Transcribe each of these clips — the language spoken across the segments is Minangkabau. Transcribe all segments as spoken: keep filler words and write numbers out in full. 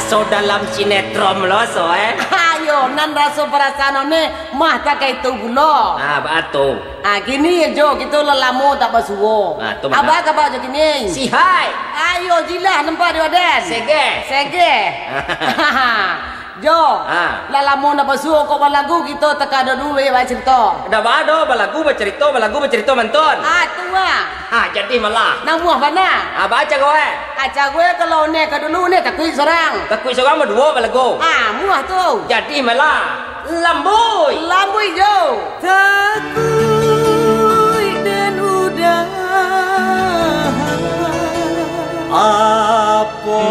So dalam sinetron lo, so, eh. Ayo, nan raso parasaan ne, mah takai tu pulo. Ah, baa tu? Ah, kini jo, kito lah lamo tak basuo. Ah, tu mah. Abah ka baa jo kini? Sihai. Ayo, jilah nampak di badan. Sege. Sege. Jo, ah, lah lamo ndak basuo kok balagu, kito takado dulu, eh, bacarito. Ndak baa doh, balagu bacarito, balagu bacarito mantun. Ah, tu ah. Ha, jadi malah. Namuah bana. Ha, baca kau, eh. Aca gue kalau ne ka dulu ne takuik sorang. Takuik sorang baduo balagu. Ah, muah tu. Jadi malah. Lambui. Lambui jo. Takuik dan udah. Apo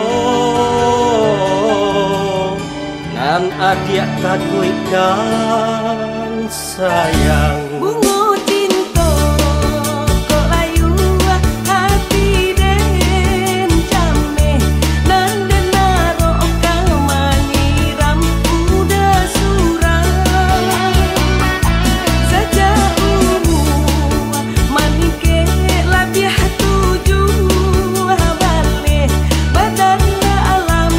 nan adiak takuikkan? Sayang. Bungo cinto kok layua hati den cameh, nan den narok ka manyiram uda surang. Sajak umua maningkek labiah tujuah baleh, badan alam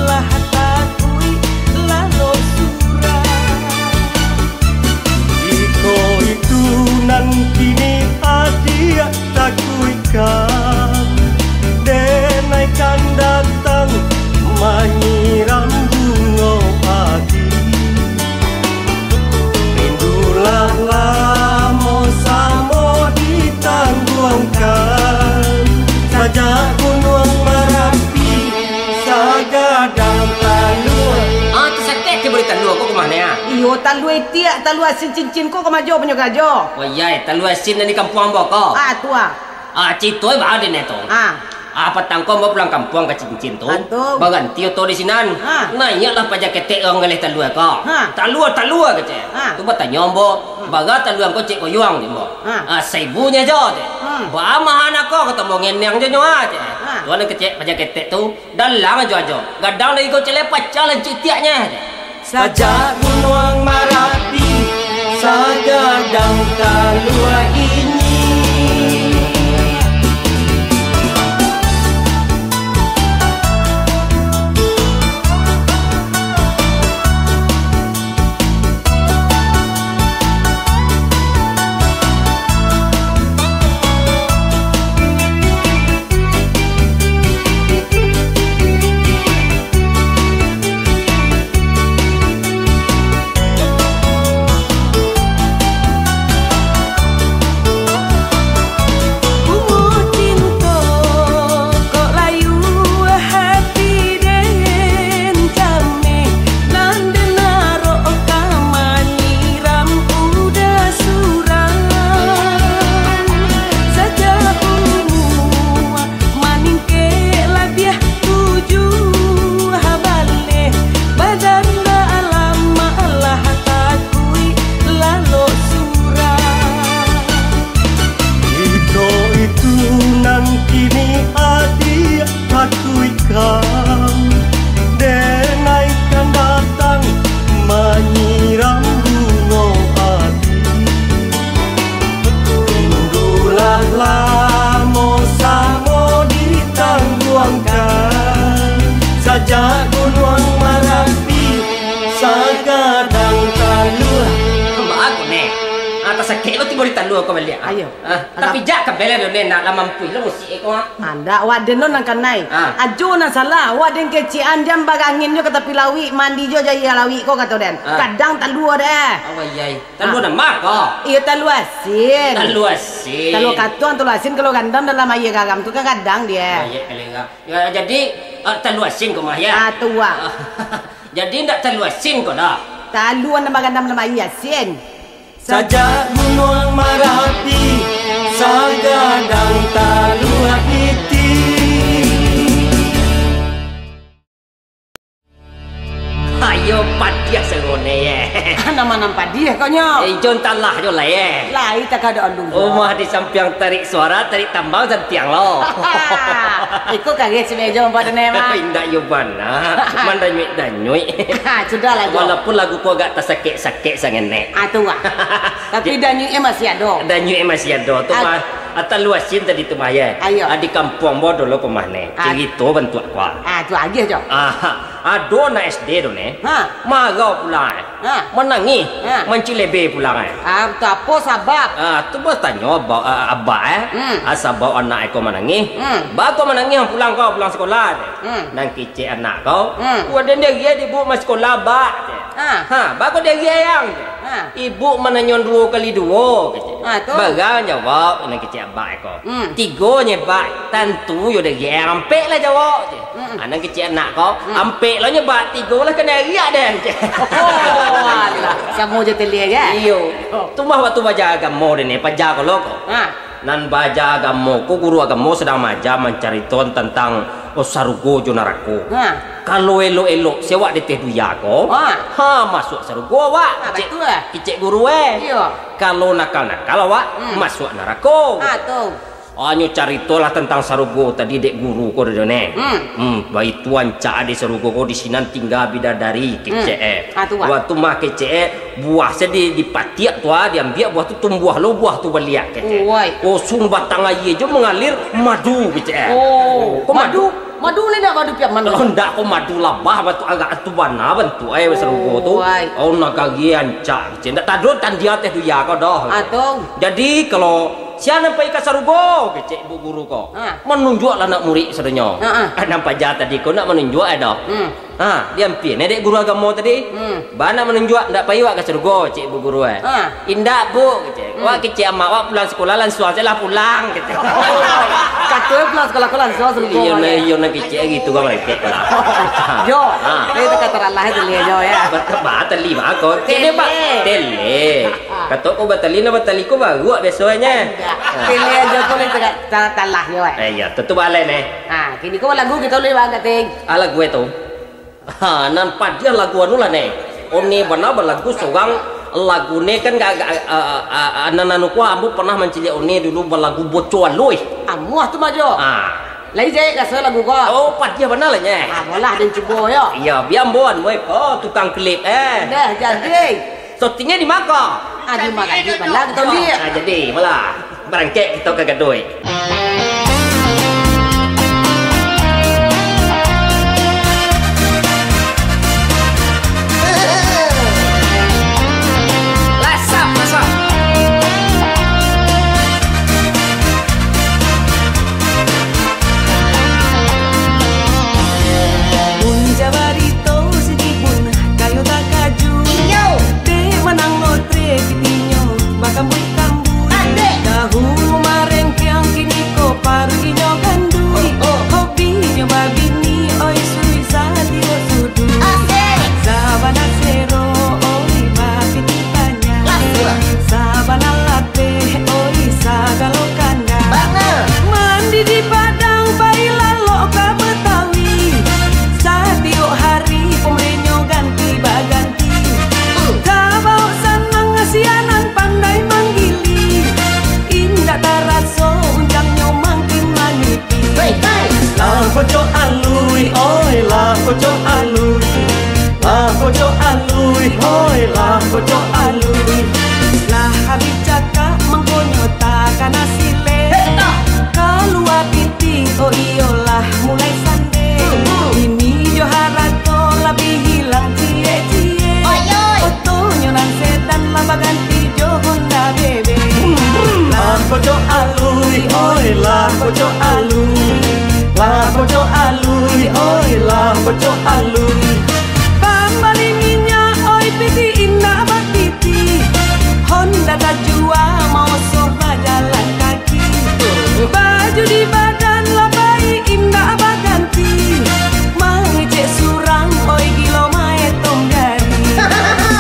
lah takuik lalo surang. Iko itu nan kini adiak takuikkan, denai kan datang manyiram bungo ati. Rindulah lamo samo ditangguangkan, sajak Gunuang Marapi sagadang talua. Ah, tasakik tibo di talua ko, kumah ne, ah? Iyo, talua itiak, talua asin cincin ko, kamajo punyo karajo. Oh, iyai, talua asin nan di kampuang ambo ko. Ah, tu ah. Ah, carito baa dek ne tu. Ah. Ah, patang ko ambo pulang kampuang ka Cincin tu. Ah, tu. Baranti oto di sinan. Ah. Naiaklah paja ketek urang galeh talua ko. Ah. "Talua, talua," kecek. Ah. Tu batanyo ambo, "Bara talua ko, Cik Koyuang?" kecek ambo. Ah. "Ah, saibunyo jo," kecek. Hmm. "Baa mahanyo ko?" kato ambo. "Ngeneng jo nyo ah," kecek. Ah. Tu nan kecek paja ketek tu. Dalang ajo-ajo, gadang dari iko celek pacah lancik tiaknyo. Sajak Gunuang Marapi, sagadang talua ini. Bungo cinto kok layua hati den cameh, nan den narok ka manyiram uda surang. Sajak umua maningkek labiah tujuah baleh, badan alam lah takuik lalo surang. Iko itu nan kini adiak takuikkan, denai kan datang manyiram bungo ati. Rindulah lamo samo ditangguangkan, sajak Gunuang Marapi sagadang talua. Baa ko ne? Ah, tasakik lo tibo di talua ko baliak. Ayo. Ah, tapi jak ka bele do ne, nak lah mampu lo musik ko, ah. Ndak, wak den lo nan kanai. Ah. Ajo nan salah, wak den kecekan jam barangin jo ka tapi lauik, mandi jo jo aia lauik ko kato den. Ah. Kadang talua deh. Awai, yai. Talua nan ma ko? Iyo, talua asin. Talua asin. Talua katuang, talua asin, kalau randam dalam aia garam tu kan gadang dia. Oh, iya, kalau garam. Ya, jadi, ah, talua asin ko mah, ya? Ah, tu, ah. Jadi, ndak talua asin ko dah? Talua nan barandam dalam aia asin. Sajak Gunuang Marapi, sagadang talua iti. Ayo padiah sarone, ye. Nama nan padiah kau nyo? Eh, jon talah jo lah, ye. Lai takado alu. Rumah di sampiang tarik suara, tarik tambang santiang lo. Iko kagek si mejo empat ne, mah. Indak yo bana. Mandanyuik-danyuik. Ha, sudah lah, Jo. Walaupun lagu ko agak tasakek-sakek sangenek. Ah, tu, wah. Tapi danyuik e masih ado. Danyuik e masih ado. Tu, ah, mah. Atan luasin tadi tu mah, ya. Ayo. Ah, di kampuang ambo dulu ko mah, ne. Ah. Carito bantuak ko. Ah, tu agiah jo. Ah, ado anak S D tu, ne. Ha. Marau pulang, eh. Ha. Manangih. Ha. Mancilebe pulang, eh. Ah, tu apo sabab? Ah, tu batanyo abak, ah, abak, eh. Hmm. Ah, sabab anak iko manangih. Hmm. Baa ko manangih pulang ko, pulang sekolah, ne. Hmm. Nan kecek anak ko. Hmm. Waden diri dibuek masikolah, Bak, je. Ha. Ha, baa ko diri ayang, je. Ha. Ibuk mananyo duo kali duo, kecek. Ha, tu. Barang jawab, nan kecek abak ko. Hmm. Tigo nyo, Bak, tantu yo diri ayang ampek lah jawab, je. Hmm. Ha, nan kecek anak ko, hmm, ampek lah nyo, Bak, tigo lah kanai ariak den, je. Oh, alah. Samo je taliah, je. Iyo. Oh. Tu mah waktu baaja agamo den, paja ko lo ko. Ha. Nan baaja agamo ko, guru agamo sadang maaja mancaritoan tantang, oh, sarugo jo narako. Ha. Kalau elok-elok, si awak di ateh dunia ko, ha, ha, masuak sarugo awak, ha, kecek, batua, kecek guru, eh. Iyo. Kalau nakal-nakal awak, hmm, masuak narako. Ha, tu. Hanyo caritolah tantang sarugo tadi dek guru ko, dek ne. Hmm. Hmm, baitu rancak di sarugo ko, di sinan tingga bidadari, kecek, hmm, eh. Ha, tu, Wak. Waktu mah kecek, eh, buah se di, dipatiak tu, ah, diambiak buah tu, tumbuah lo buah tu baliak, kecek. Wai. Kosong batang aia jo mangalir madu, kecek. Oh, ko madu. Madu, madu ni nak madu piak madu? Oh, ndak, ko madu labah, batu agak tu bana bantuak, eh, sarugo tu. Wai. Oh, nagari rancak, kecek. Ndak tado tandia ateh dunia ko doh. Ah, tu. Jadi, kalau sia nan pai ka sarugo, kecek ibu guru ko. Ha. Manunjuaklah anak murid sadonyo. Ha, ha. Nan paja tadi ko nak manunjuak, eh, doh. Hmm. Ha, diampia ne dek guru agamo tadi. Hmm. Baa nak manunjuak, ndak pai awak ka sarugo, cek ibu guru, eh. Ha. Indak, Bu, kecek. Hmm. Awak kecek amak awak pulang sakolah, lansuang se lah pulang, kecek. Kato pulang sakolah ko lansuang sarugo. Iyo, nah, iyo, nah, kecek gitu, gua merengkek lah. Yo, ha, eh, itu kata Allah itu lihat yo, ya. Bat-, batali mah ko. Kene, Pak. Tele. Tele. Ha. Kato ko batali, nah, batali ko baruak biasonyo. Indak. Ha. Tele aja ko le tengah ta-, talah yo, eh. Eh, iyo, tutup balai, ne. Ha, kini ko lagu kito le, Bang Kating. Ah, lagu itu. Ha, nan padiah lagu anu lah, ne. One bana balagu sorang, lagu ne kan ga-, ga-, a, a, a, nan anu ko, ambo pernah mancaliak One dulu balagu Boco Alui. Amuah tu mah jo. Ha. Lai jahek raso lagu ko. Oh, padiah bana lah, nye. Amuah lah, den cubo yo. Iyo, bia ambo anu, eh, ko tukang klip, eh. Dah jadi. Syutingnyo di ma ko? Ah, di ma jadi, bala kito ambiak. Ah, jadi, malah. Barangkek kito ka gaduik. Lasap, lasap. Punja barito si Jibun, kayo takajuik. Iyo. Dek manang lotre pitinyo, bakambuik-kambuik. Adek. Dahulu marengkiang, kini ko paruik inyo ganduik. Oh, oh. Hobinyo babini, oi, suik satiok suduik. Asik. Sabana sero, oi, bapiti banyak. Lah, lah. Sabana lapeh, oi, sagalo kandang. Bana. Mandi di Padang, pai lalok ka Betawi. Satiok hari, pambulinyo ganti baganti. Hmm. Tabaok sanang, sianan pandai manggili. Indak taraso, unjangnyo mangkin manipi. Hei, hei. Lah Boco Alui, oi, lah Boco Alui. Lah Boco Alui, oi, lah Boco Alui. Lah habis cakak, mangkonyo takana silek. Hei, tak. Kalua pitih, oh iyolah, mulai sandek. Hmm, hmm. Bini jo harato, labiah hilang ciek-ciek. Oi, oi. Otonyo nan sedan, lah baganti jo Honda bebek. Hmm, hmm. Lah Boco Alui, oi, lah Boco Alui. Lah Boco Alui, oi, lah Boco Alui. Pambali minyak, oi, pitih indak bapitih. Honda tajua, maosoh bajalan kaki. Baju di badan, labai indak baganti. Mangecek surang, oi, gilo maetong jari.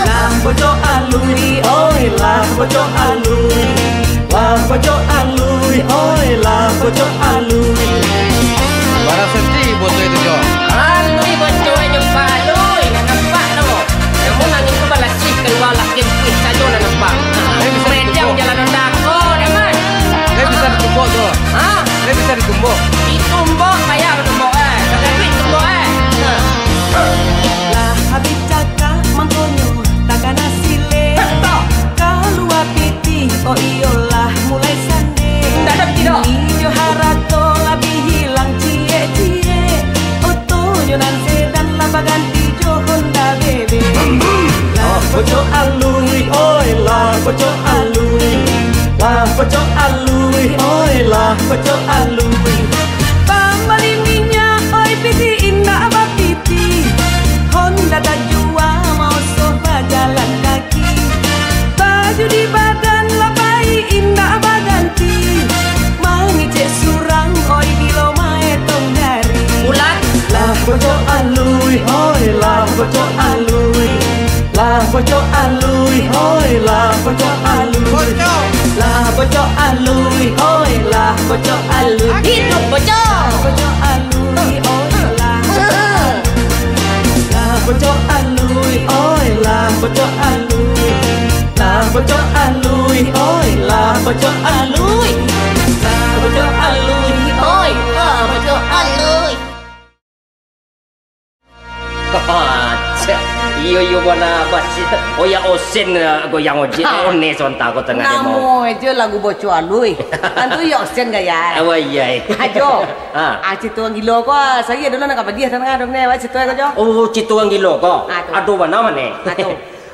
Lah Boco Alui, oi, lah Boco Alui. Lah Boco Alui, oi, lah Boco Alui. Bara senti botol itu, Jo? Alui botol itu, Pocok alui, oi lah pocok alui. Lah pocok alui, oi lah pocok alui. Pambali minyak, oi piti indak bapiti. Honda tajua, maosoh bajalan kaki. Baju di badan labai indak baganti. Mangecek surang, oi bilo maetong jari. Ulat. Lah pocok alui, oi lah pocok alui. Lah pocok alui, oi lah pocok alui. Pocok. Lah pocok alui, oi lah pocok alui. Hidup pocok. Pocok alui, oi lah pocok alui. Lah pocok alui, oi lah pocok alui. Lah pocok alui, oi lah pocok alui. Lah pocok alui, oi lah pocok alui. Cak. Iyo, iyo, bana basi. Oh ya, osen, eh, goyang ojek. Ha. One sontak ko tangah demo. Namo aja lagu Bocok Alui. Tantu ya osen gaya. Awak iya, eh. Ajo. Ha. Ah, cito urang gilo ko, ah, sari ado lah nak kapadiah tangah dong ne, awak cito ko jo. Oh, cito urang gilo ko. Ah, tu. Ado bana mane? Ah, tu.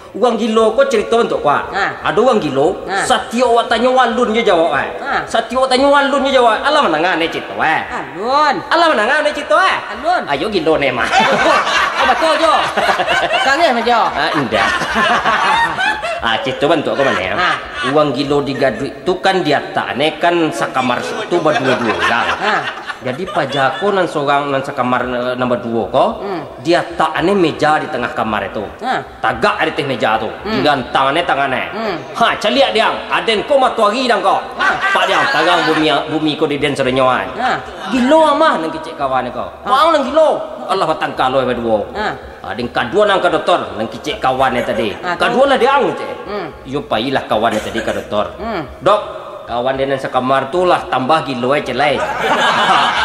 Urang gilo ko carito bantuak ko, ah. Ha. Ado urang gilo, ha, satiok awak tanyo alun jo jawab, eh. Ha. Satiok awak tanyo alun jo jawab. Alah mandanga ne carito, eh. Alun. Alah mandanga ne carito, eh. Alun. Ayo gilo ne mah. Oh, batua jo. Kangeh mah jo. Ah, indak. Ah, carito bantuak ko mane, ya? Ha. Urang gilo di gaduik tu kan di atak ne kan sakamar tu baduo-duo urang. Ha. Jadi paja ko nan sorang nan sakamar, eh, nan baduo ko, hmm, di atak ne meja di tangah kamar tu. Ha. Tagak di ateh meja tu, hmm, digantang ne tangan ne. Hmm. Ha, caliak diang, aden ko matoari dang ko. Ha. Pak diang, tarang bumi, bumi ko di den sadonyo an. Ha. Gilo amah nan kicek kawan ko. Ha. Wang nan gilo. Allah batangka lo baduo. Ha. Ha, den kaduan nan ka doktor, nan kicek kawan ne tadi. Ha, tu. Kaduan lah diang, cek. Hmm. Iyo pailah kawan ne tadi ka doktor. Hmm. Dok, kawan den nan sakamar tu lah tambah gilo, eh, celai.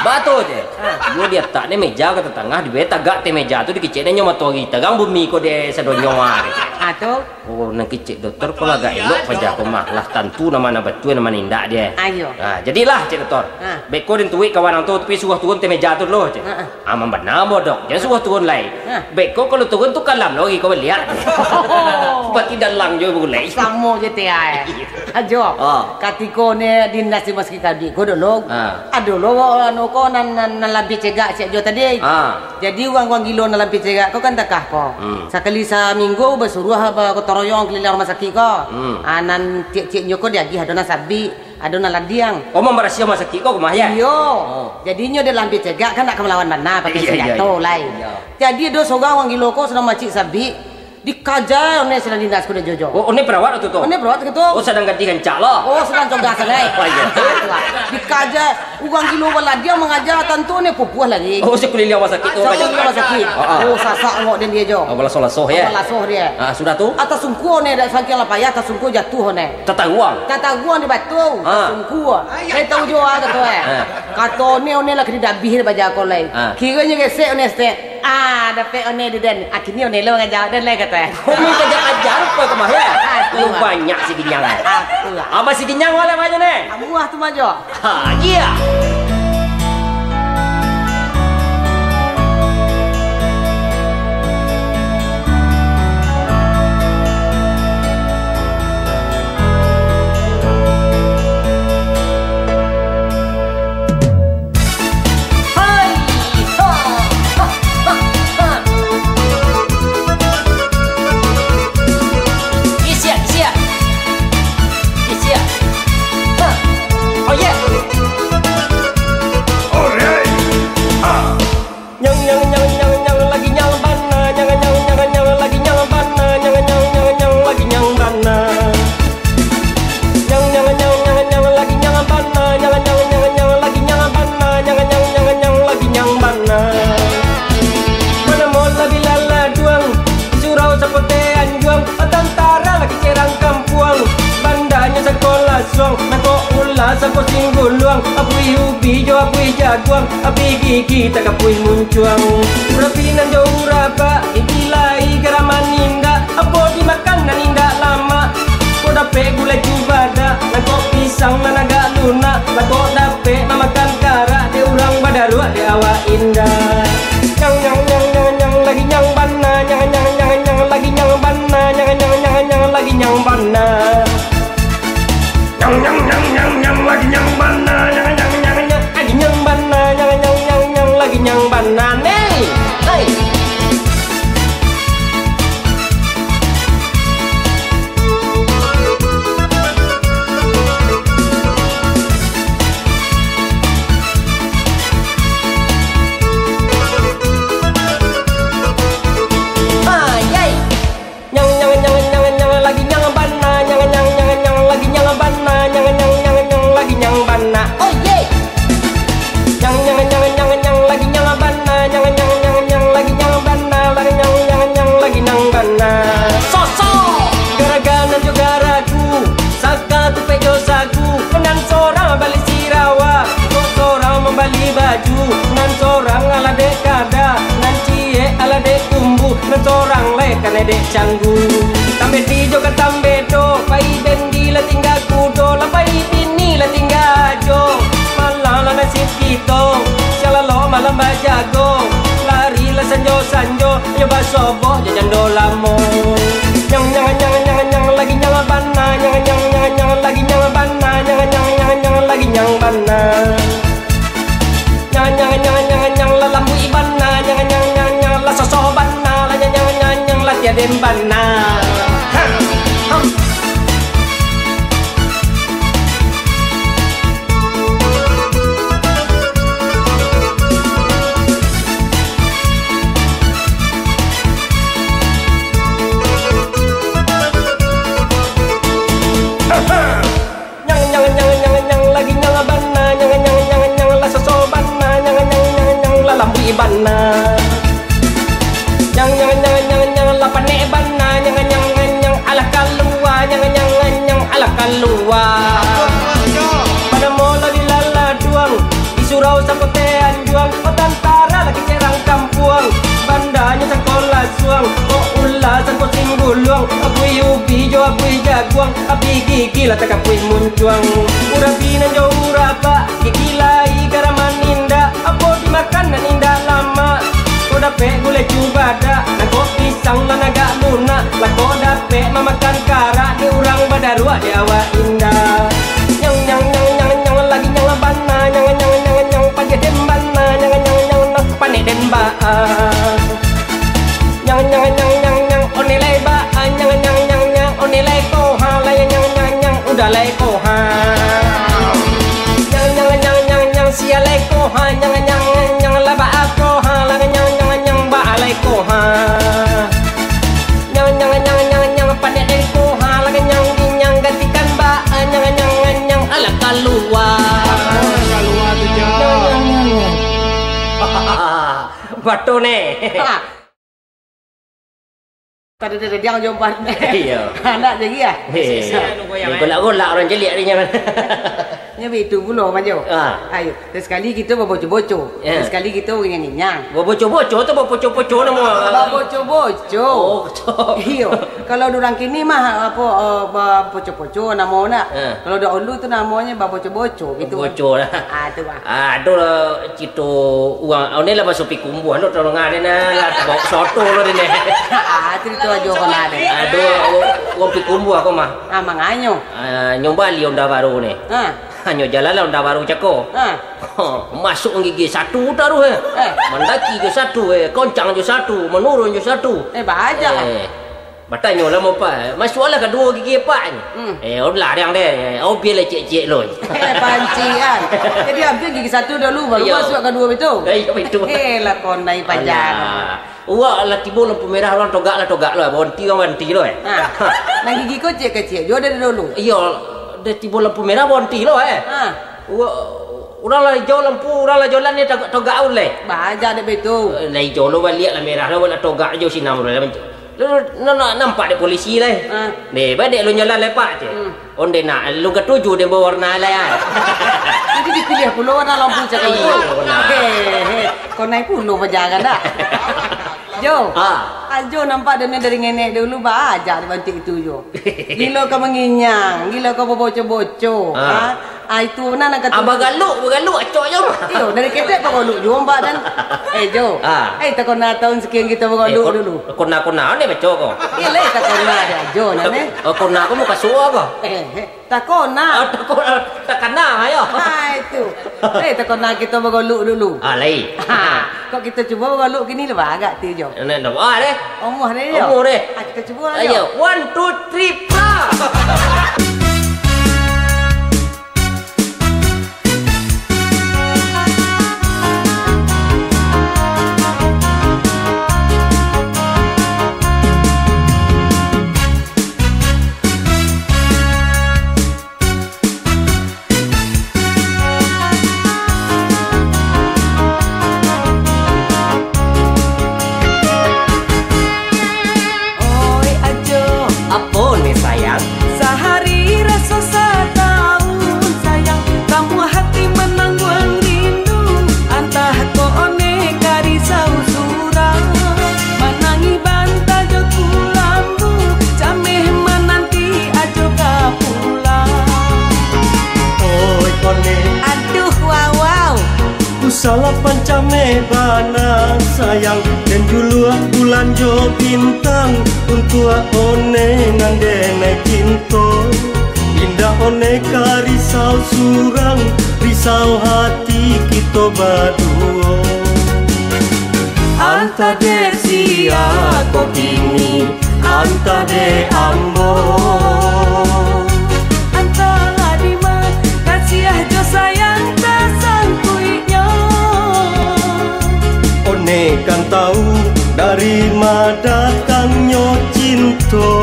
Batua, cek. Ha. Iyo di atak ne meja ka tatangah, di tagak ateh meja tu dikicek ne nyo matoari, tarang bumi ko di sadonyo, ah, cek. Ha, tu. Oh, nan kicek doktor ko lah agak elok paja ko mah. Lah tantu nan ma batua, nan ma indak deh. Ayo. Ha, jadilah, cek doktor. Ha. Beko den tuik kawan ang tu, tapi suruah turun ateh meja tu dulu, cek. Ha, ha. Aman bana, bodok. Jan suruah turun lai. Ha. Beko kalau turun tu kalam lo, iko baliak. Pati dalang jo bulai. Samo je te ai. Ajo. Ha. Katiko ne dinas di masakik tadi ko dulu. Ha. Ado lo, anu ko nan, nan, nan labiah cegak cek jo tadi. Ha. Jadi urang-urang gilo nan labiah cegak ko kan takah ko. Hmm. Sakali saminggu basuruah bagotong royong kaliliang rumah sakik ko. Hmm. Ah, nan ciek-cieknyo ko diagiah ado nan sabik, ado nan ladiang. Oh, mambarasiah rumah sakik ko mah, ya? Iyo. Oh. Jadinyo dek labiah cegak kan nak ka malawan bana pakai, iyo, iyo, senjato, iyo, lai. Iyo. Jadi ado surang urang gilo ko sadang macik sabik, dikaja one sinan dinas ko dek Jojo. Oh, one perawat tu tu? One perawat tu. Oh, sadang gadih rancak lah. Oh, sadang cogah sangai. Oh, iyo. Dikaja. Urang gilo baladiang mangaja, tantu ne pupuah lagi. Oh, sakuliliang rumah sakik tu. Sakuliliang rumah sakik. Ah, ah. Oh, sasak angok den dia jo. Oh, balasoh-lasoh, ya? Balasoh dia. Ah, sudah tu? Atas sungkuah ne, dak saking lah payah, atas sungkuah jatuah ne. Tataruang? Tataruang di batu, ah, atas sungkuah. Lai tahu jo ah, kato, eh. Ah. Kato ne, one lah kini dabih dia baja ko lai. Ah. Kironyo gesek one stek. Ah, dapek one di den. Akhirnyo one lo mangaja den lai, kato, eh. Umi tajak aja rupa ko mah, ya? Aduh. Lu banyak si Ginyang, eh. Aduh. Apa si Ginyang wala banyak ne? Amuah tu mah jo. Ha, iya. Hai, ha, ha, ha, ha. Isi ya, isi ya. Isi ya. Ha. Oh, yeah. Alright. Ah. Nyang, nyang, nyang, nyang, nyang, lagi nyang bana, nyang, nyang, nyang, nyang, lagi nyang bana, nyang, nyang, nyang, nyang, lagi nyang bana. Nyang, nyang, nyang, nyang, nyang, lagi nyang bana, nyang, nyang, nyang, nyang, lagi nyang bana, nyang, nyang, nyang, nyang, lagi nyang bana. Manamo lah bilaladuang, surau sapateh anjuang, batantara lagi cerang kampuang, bandanyo sakolah suang, nangkok ulah saposing guluang, abuih ubi jo abuih jaguang, abuih gigi takapuih muncuang. Urapi nan jo urabak, inti lai garaman indak, apo dimakan nan indak lamak. Ko dapek gulai cubadak, nangkok pisang nan agak lunak, nangkok dapek mamakan karak, dek urang badaruak, dek awak indak. Nyang, nyang, nyang, nyang, nyang, lagi nyang bana, nyang, nyang, nyang, nyang, lagi nyang bana, nyang, nyang, Kanai dek canggu, tambeh di jo ka tambeh do, pai bendi lah tingga kudo, lah pai bini lah tingga ajo. Malang lah nasib kito, siang lalok malam bajago, lari lah sanjo-sanjo, yo basobok jo jando lamo. Nyang, nyang, nyang, nyang, nyang, lagi nyang bana, nyang, nyang, nyang, nyang, lagi nyang bana, nyang, nyang, nyang, nyang, lagi nyang bana. Nyang, nyang, nyang, nyang, nyang, lah lambuik bana, nyang, nyang, nyang, nyang, lah sosoh bana, lah nyang, nyang, nyang, nyang, lah tiadem bana. Ha. Ha. Nyang, nyang, nyang, nyang, nyang, lagi nyang bana, nyang, nyang, nyang, nyang, lah sosoh bana, nyang, nyang, nyang, nyang, lah lambuik bana. Nyang, nyang, nyang, nyang, nyang, lah panek bana, nyang, nyang, nyang, nyang, alah kalua, nyang, nyang, nyang, nyang, alah kalua. Panamo lah di laladuang, di surau sakote anjuang, oh tantara lah kecek rang kampuang, bandanyo sangko lasuang, oh ula sangko singguluang, abuih ubi jo abuih jaguang, abuih gigi lah takapuih muncuang. Urabi nan jo urabak, gigi lai garam manindak, apo dimakan nan indak lamak. Ko dapek gulai cubadak, nangkok pisang nan agak lunak, lah ko dapek mamakan karak, dek urang badaruak dek awak indak. Nyang, nyang, nyang, nyang, nyang, lagi nyang bana, nyang, nyang, nyang, nyang, paja den bana, nyang, nyang, nyang, nyang, panek den baa. Nyang, nyang, nyang, nyang, nyang, one lai baa, nyang, nyang, nyang, nyang, one lai ko ha, lah nyang, nyang, nyang, nyang, udah lai ko ha. Nyang, nyang, nyang, nyang, nyang, sia lai ko ha, nyang, nyang, nyang, nyang, lah baa ko ha, lah nyang, nyang, nyang, baa lai ko ha. Nyang, nyang, nyang, nyang, nyang, panek den ko ha, lah nyang, nyang, gantikan baa, nyang, nyang, nyang, nyang, alah kalua. Kalua tu, Jo. Nyang, nyang, nyang, nyang. Batua ne. Ha. Tadi dia diang jompan. Iyo. Anak jadi ah. Hei. Sisa. Ni golak-golak urang caliak ni nyo. Nyo bitu pulo, Manjo. Ah. Ayo, sekali kito baboco-boco. Ya. Sekali kito nginyang-nginyang. Baboco-boco tu bapoco-poco namo? Baboco-boco. Oh, betul. Iyo. Kalau urang kini mah, apo, eh, bapoco-poco namo nak. Ya. Kalau dahulu tu namonyo baboco-boco gitu. Boco lah. Ah, tu, Bang. Ah, ado lah carito urang, oh, ni lah baso pikumbuah lo, tolong ado nah, lah baok soto lo ni. Ah, carito ajo ko nah ado. Ado urang pikumbuah ko mah. Ah, manganyo? Ah, nyo bali onda baru ni. Ha. Nyo jalan lah onda baru cako. Ha. Masuak gigi satu taruih, eh. Eh. Mandaki jo satu, eh. Koncang jo satu, manurun jo satu. Eh, baajak, eh. Batanyo lah mo, Pak. Masuaklah kaduo gigi, Pak. Hmm. Eh, olah dang deh. Oh, bialah ciek-ciek lo. Eh, pancian. Jadi, ambiak gigi satu dulu, baru masuak kaduo itu. Iyo, betul. Eh, lah kondai pajar. Alah. Wak lah tibo lampu merah, urang togak lah, togak lo. Baranti, urang baranti lo, eh. Ha. Nan gigi kecek-kecek juo dari dulu. Iyo, dah tibo lampu merah, baranti lo, eh. Ha. Wak, urang lah ijo lampu, urang lah jalan ni togak, togak uleh. Baajak dek betu. Eh, lah ijo lo baliak, lah merah lo, lah togak jo sinan lo. Lu, lu, na-, na-, nampak dek polisi lai. Ah. Deh, badek lu nyo lah lepak je. Hmm. Onde nak, lu katuju dek bawarna lai, ah. Jadi dipiliah pulo warna lampu cakap tu. Iyo, warna. Hei, hei, kau naik pulo pajangan dah. Jo. Ah. Ajo nampak dek dari ngenek dulu, baajak dek bantik itu, Jo. Gilo ka manginyang, gilo ka baboco-boco. Ah. Ah. Ah, itu nan angka tu. Ah, bagaluk, bagaluk, acok jo. Iyo, dari ketek bagaluk juo, Mbak, dan, eh, Jo. Ah. Eh, takona taun sekian kito bagaluk dulu. Eh, kon-, kona-kona ni baco ko. Iyo, lai takona dek Ajo, nan, eh. Oh, kona ko muka suo ko. Eh, eh, takona. Ah, takona, takana, ayo. Ah, itu. Eh, takona kito bagaluk dulu. Ah, lai. Ha, kok kito cubo bagaluk kini lah bagak ti, Jo. Nah, nah, ah, deh. Omoh deh, Jo. Omoh deh. Ah, kito cubo lah, Jo. Ayo, one, two, three, pra. Oi, Ajo. Apo ni, sayang? Sahari Salah pancameh bana sayang, den juluak bulan jo bintang, untuak one nan denai cinto. Indak one ka risau surang, risau hati kito baduo. Antah dek sia ko kini, antah dek ambo. Antahlah dima, kasiah jo sayang tasangkuiknyo. One kan tau dari ma datangnyo cinto.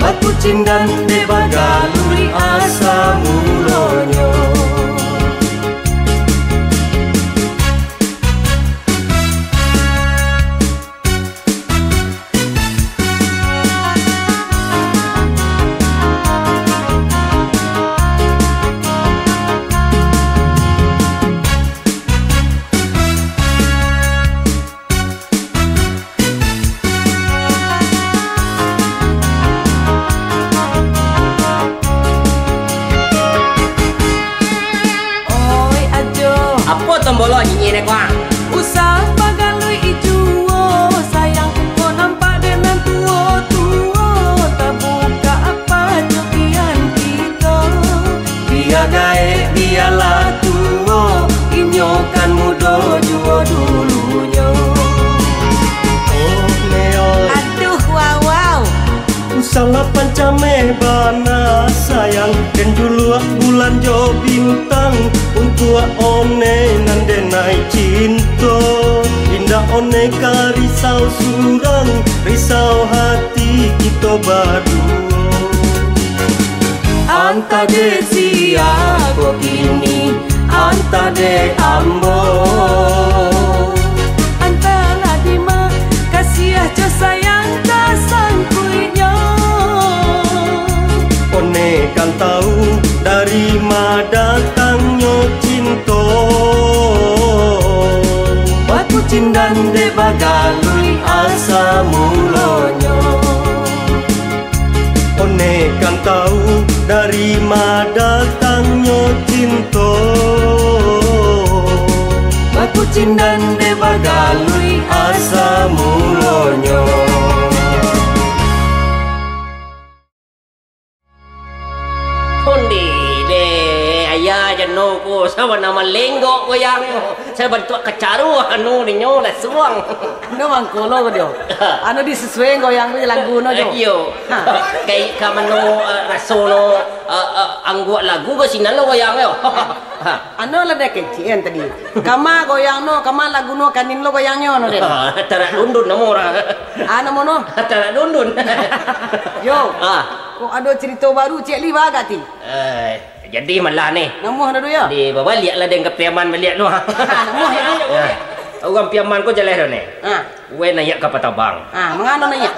Bakucindan dek bagaluik asa mulonyo. Oi, Ajo. Apo tombolo nyinyir ko, ah? Usah bagaluik juo, sayang, ko nampak dek nan tuo-tuo, tabukak apo jo kian kito. Bia gaek, bialah tuo, inyo kan mudo juo dulunyo. Oh, Neo. Aduh, wow, wow. Usahlah pancameh bana sayang, den juluak bulan jo bintang, untuak one nan denai cinto. Indak one ka risau surang, risau hati kito baduo. Antah dek sia ko kini, antah dek ambo. Antahlah dima, kasiah jo sayang tasangkuiknyo. One kan tau dari ma datangnyo cinto. Bakucindan dek bagaluik asa mulonyo. One kan tau dari ma datangnyo cinto. Bakucindan dek bagaluik asa mulonyo. Undi deh, ayah jano ko, sabana malenggok goyang. Sabantuak kacaru anu ninyo lah suang. Anu mangko lo ko dio. Anu disesuai goyang tu lagu no jo. Iyo. Ha. Kai ka mano, eh, raso no, eh, eh, angguak lagu ko sinan lo goyang yo. Ha. Anu lah dek kecik kan tadi. Kama goyang no, kama lagu no kanin lo goyangnyo no den. Tarak dundun namo urang. Ah, namo no? Tarak dundun. Yo. Ah. Kok ado cerito baru cek li bagak ti? Eh, jadi malah ni. Namuah dah tu, yo? Di babaliak lah deng ka Piaman baliak tu. Namuah, yo? Ya. Urang Piaman ko jaleh tu ni. Ha. Weh naiak ka Patabang. Ha, mangano naiak?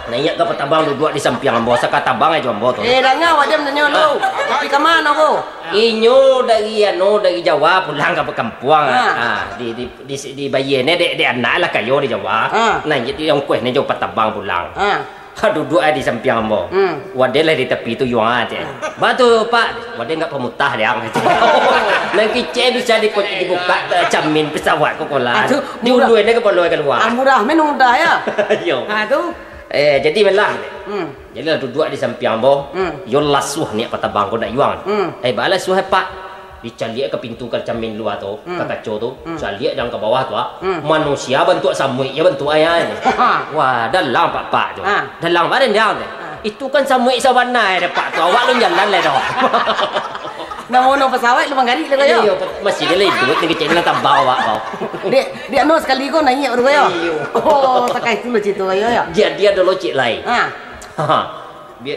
Naiak ka Patabang duduak di sampiang ambo, saka tabang ajo ambo tu. Eh, danga awak diam tanyo lu. Tapi ka mano ko? Inyo dari anu, dari Jawa pulang ka kampuang. Ha. Ha, di, di, di, di bayie ne dek, dek anak lah kayo di Jawa. Ha. Nah, jadi ongkoh ne jo Patabang pulang. Ha. Ha, duduak ai di sampiang ambo. Hmm. Wadai lah di tapi tu, yuang, cek. Hmm. Ba tu, Pak. Wadai ndak pamutah, liang, cek. Nan kicek bisa di, dibukak, eh, camin pesawat ko kolah. Aduh, diulua ne kapalo kalua. Ah, murah, men mudah, ya? Iyo. Ha, tu. Eh, jadi malah. Hmm. Jadi lah duduak di sampiang ambo. Hmm. Yo lasuah niak Patabang ko ndak yuang. Hmm. Eh, ba lasuah, Pak. Dicaliak ka pintu ka camin lua tu, hmm, ka kaco tu, hmm, caliak jan ka bawah tu, ah. Hmm. Manusia bantuak samuik, yo bantuak ayah ni. Ha. Wah, dalang pak-pak tu. Ha. Dalang badan dia tu. Ha. Itu kan samuik sabana deh, Pak tu. Awak lun jalan leh doh. Namo no pesawat lu manggarik lu kayo? Iyo, masih dia lah hidup ni kecil lah tambah awak kau. Dek, dek anu sekali ko naiak baru kayo? Iyo. Oh, takai tu lo cerita kayo ya. Jadi ado lo cik lai. Ha. Ha. Bia-,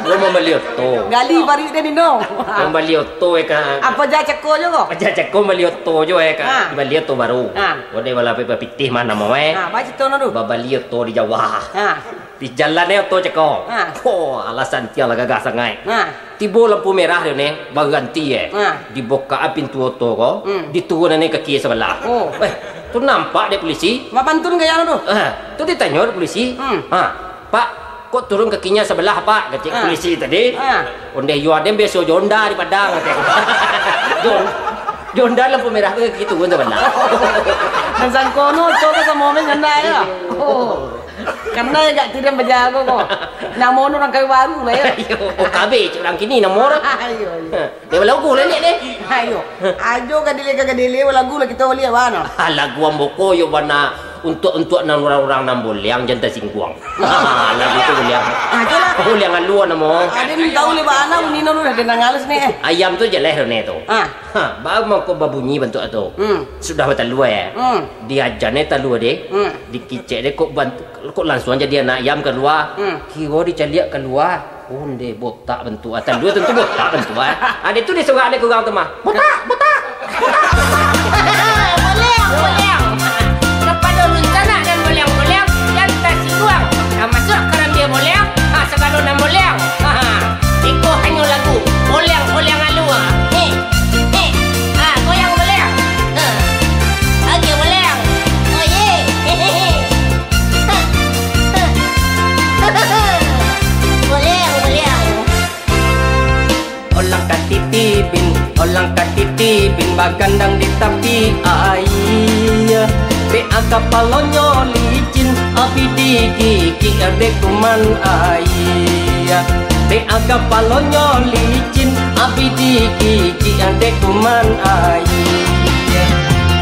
gua mambali oto. Gali paruik den, Dino. Mambali oto, eh, ka. Apo ja cako jo ko? Apo ja cako, mambali oto jo, eh, ka. Ha. Bali oto baru. Ha. Wadai bala pe-, bapitih mah namo, eh. Ha, ba cito no tu. Babali oto di Jawa. Ha. Di jalan, eh, oto cako. Ha. Oh, alah santiang lah gagah sangaik. Ha. Tibo lampu merah tu ne, baranti, eh. Ha. Dibukak pintu oto ko, hmm, diturunan kaki sabalah. Oh. Eh, tu nampak dek polisi. Mak pantun gaya tu. Ha, tu ditanyo dek polisi. Hmm. Ha. "Pak, kok turun kakinya sebelah, Pak?" kecek, ah, polisi tadi. Ah. "Ondeh yo aden biaso jo Honda di Padang," kecek. Jon-, Honda lampu merah ko gitu pun sabananyo. Nan sangko no, cok samo main Honda yo. Oh. Karena agak tidak bajago ko. Namo no urang kawin baru lah yo. Iyo, O K B cek urang kini namo urang. Iyo, iyo. Dia balagu lah ni, ni. Ayo. Ajo gadile ka gadile, balagu lah kito baliak bana. Ah, lagu ambo ko yo bana untuak-untuak nan urang-urang nan boleang jan tasingguang. Lagu tu boleang. Ajo lah. Boleang alua namo. Ade nan tahu le bana bunyi no udah denang halus ni. Ayam tu jaleh ne tu. Ah. Ha, baru mangko babunyi bantuak tu. Hmm. Sudah batalua, eh. Hmm. Diaja ne talua deh. Hmm. Dikicek deh kok bant-, kok langsuang jadi anak ayam kalua. Hmm. Kiro dicaliak kalua. Onde botak bantuak. Talua tantu botak bantuak. Ade tu disorang dek urang tu mah. Botak, botak. Boleang, boleang. Kapado runsanak nan boleang-boleang, jan tasingguang. Tamasuak karambia boleang, ha, sagalo nan boleang. Ha, ha. Iko hanyo lagu boleang-boleang alua. Heh, heh. Ha, goyang boleang. Ha. Oke, boleang. Oh, ye. Hehehe. Boleang, boleang. Olang katitipin, olang katitipin bagandang di tapi aia. Dek a kapalonyo licin, abih digigik dek kuman aia. Dek a kapalonyo licin, abih digigik dek kuman aia.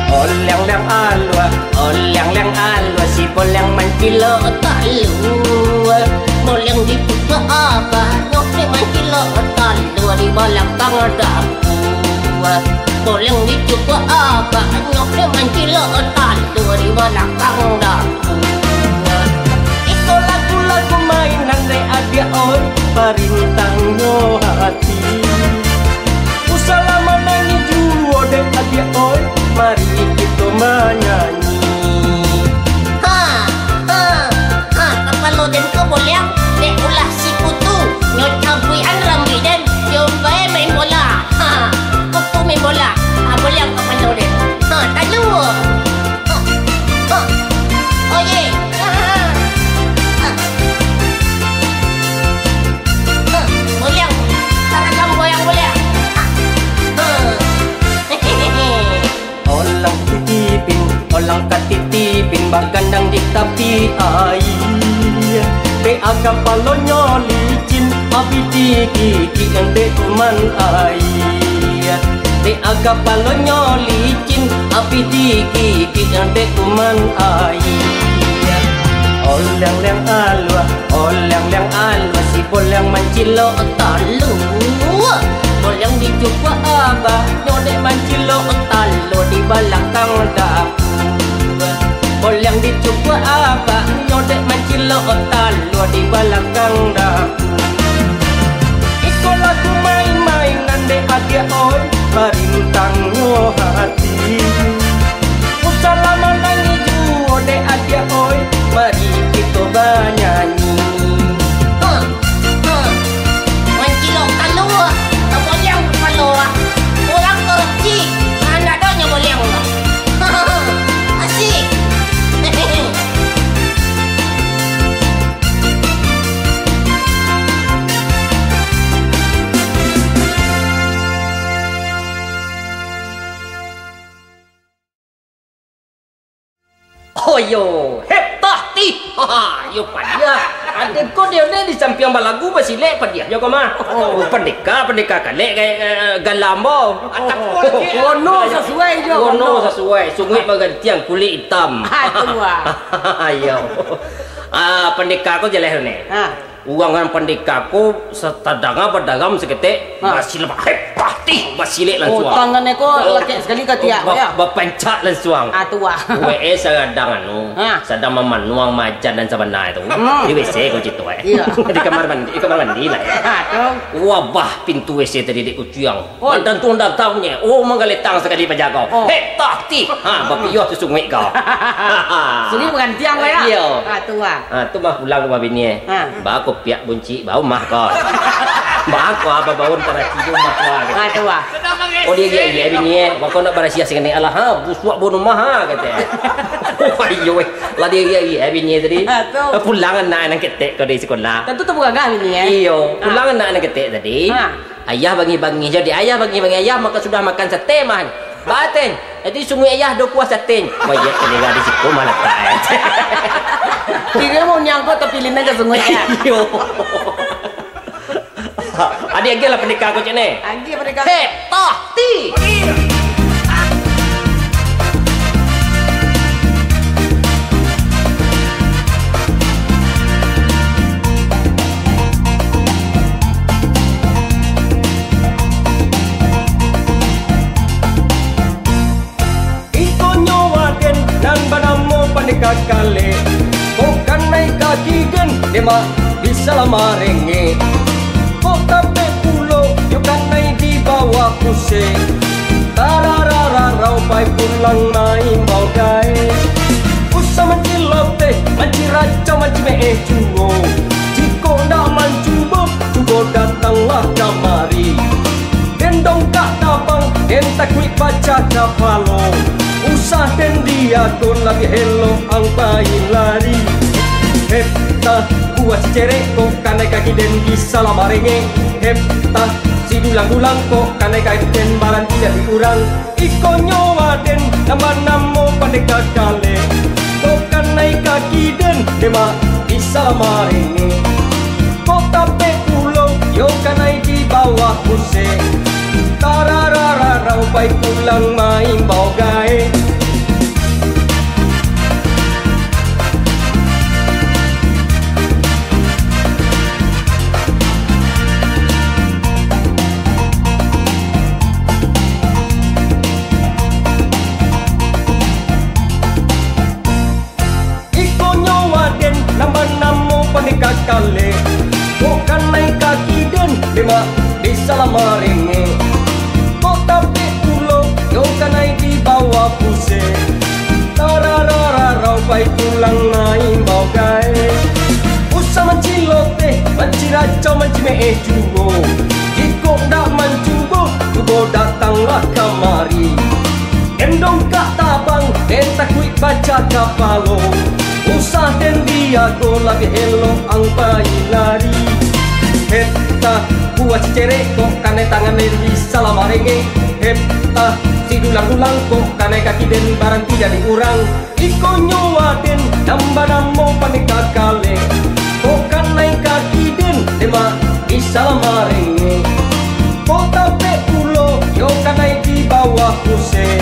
Oleang-leang alua, oleang-leang alua, si boleang mancilok talua. Boleang dicukuak abah, nyo dek mancilok talua di balakang dapua. Boleang dicukuak abah, nyo dek mancilok talua di balakang dapua. Iko lagu-lagu mainan dek adiak oi, parintangnyo hati. Usahlah manangih juo dek adiak oi, mari kito manyanyi. Ha, ha, ha, kapalo den ko boleang, dek ulah si Putu, nyo cabuikan rambuik den, jo bae main bola. Ha, Putu main bola, ha, boleang kapalo den. Ha, talua. Ha, ha, oh ye. Ha, ha, ha. Ha, ha, boleang. Taragam boleang, boleang. Ha, ha. Olang katitipin, olang katitipin bagandang di tapi aia. Dek a kapalonyo licin, abih digigik dek kuman aia. Dek a kapalonyo licin, abih digigik dek kuman aia. Oleang-leang alua, oleang-leang alua, si boleang mancilok talua. Boleang dicukuak abah, nyo dek mancilok talua di balakang dapua. Boleang dicukuak abah, nyo dek mancilok talua di balakang dapua. Iko lagu main-mainan dek adiak oi, parintangnyo hati. Usahlah manangih juo dek adiak oi, mari kito banyanyi. Huh, huh. Mancilok talua, boleang kapalo, ah. Urang korupsi, ah, ndak ado nyo boleang. Asik. Oh yo, hep tah tih. Ha, yo padiah. Ade ko dia ni di sampiang balagu basilek padiah jo ko mah. Oh, pandeka, pandeka kalek kayak, eh, galam bo. Wono sasuai jo. Wono sasuai. Sunguik bagantiang kulik itam. Ha, tu, wah. Iyo. Ah, pandeka ko jaleh ni. Ha. Urang nan pandeka ko satadanga badaram saketek, ha, basilek, hep, pah, tih, basilek lansuang. Oh, tangannyo ko lakek sakali ka tiak, ba-, yo? Bapancak lansuang. Ah, tu, ah. Wee, sagadang anu, ha, sadang mamanuang majan nan sabana tu. Hmm. Di W C ko cito, eh. Iyo. Di kamar mandi, di kamar mandi lah, eh. Ha, tu. Wabah pintu W C tadi dek kuciang. Oi. Mandantuang-dantuangnyo, oh, manggaletang sakali paja ko. Oh. Hek, tah, tih. Ha, bapiyoh tu sunguik ko. Sunguik bagantiang ko, yo? Iyo. Ha, tu, ah. Ha, tu mah pulang ka rumah bini, eh. Ha. Ba ko piak buncik, ba umah ko. Ba ko apa baun paraci di umah ko, ah, kato. Ha, tu, ah. Oh, dia, dia, dia bini, eh. Ba ko nak barasiah singani, alah, ha, busuak baun umah, ha, kato. Oh, iyo, eh. Lah dia, dia, dia bini tadi. Ha, tu. Pulang anak nan ketek ko dari sekolah. Tantu tu bukan bini, eh. Iyo, ha, pulang anak nan ketek tadi. Ha. Ayah bangih-bangih, jadi ayah bangih-bangih, ayah maka sudah makan sate mah. Batin, jadi sungai ayah do kuah satin. Wah, iya, telinga di situ malah tak, eh. Kira mau nyangkut tapi lina ke sungai ayah. Iyo. Adi agiah lah pandeka ko cek ni. Agiah pandeka. Heh, toh, ti. Ikonyo waden nan banamo Pandeka Kalek. Kok kanai kaki den, demak bisa lah marengek. Kok tapek pulo, yo kanai di bawah pusek. Tararararau, pai pulang maimbau gaek. Usah manciloteh, manciracau, mancimeeh juo. Jikok ndak mancubo, cubo datanglah kamari. Den dongkak tabang, den takuik pacah kapalo. Usah den diago, labiah elok ang pai lari. Hep tah, buah cicerek ko, kanai kaki den bisa lah marengek. Hep tah, si dulang-dulang ko, kanai kaki den baranti jadi urang. Ikonyo waden, nan banamo Pandeka Kalek. Kok kanai kaki den, demak bisa lah marengek. Kok tapek pulo, yo kanai di bawah pusek. Tararararau, pai pulang maimbau gaek. Ikonyo waden, nan banamo Pandeka Kalek. Kok kanai kaki den, demak bisa lah marengek. Kok tapek pulo, yo kanai di bawah pusek. Tararararau, pai pulang maimbau gaek. Usah manciloteh, manciracau, mancimeeh juo. Jikok ndak mancubo, cubo datanglah kamari. Den dongkak tabang, den takuik pacah kapalo. Usah den diago, labiah elok ang pai lari. Hep tah, buah cicerek ko, kanai tangan den bisa lah marengek. Hep tah, si dulang-dulang ko, kanai kaki den baranti jadi urang. Ikonyo waden, nan banamo Pandeka Kalek. Kok kanai kaki den, demak bisa lah marengek. Kok tapek pulo, yo kanai di bawah pusek.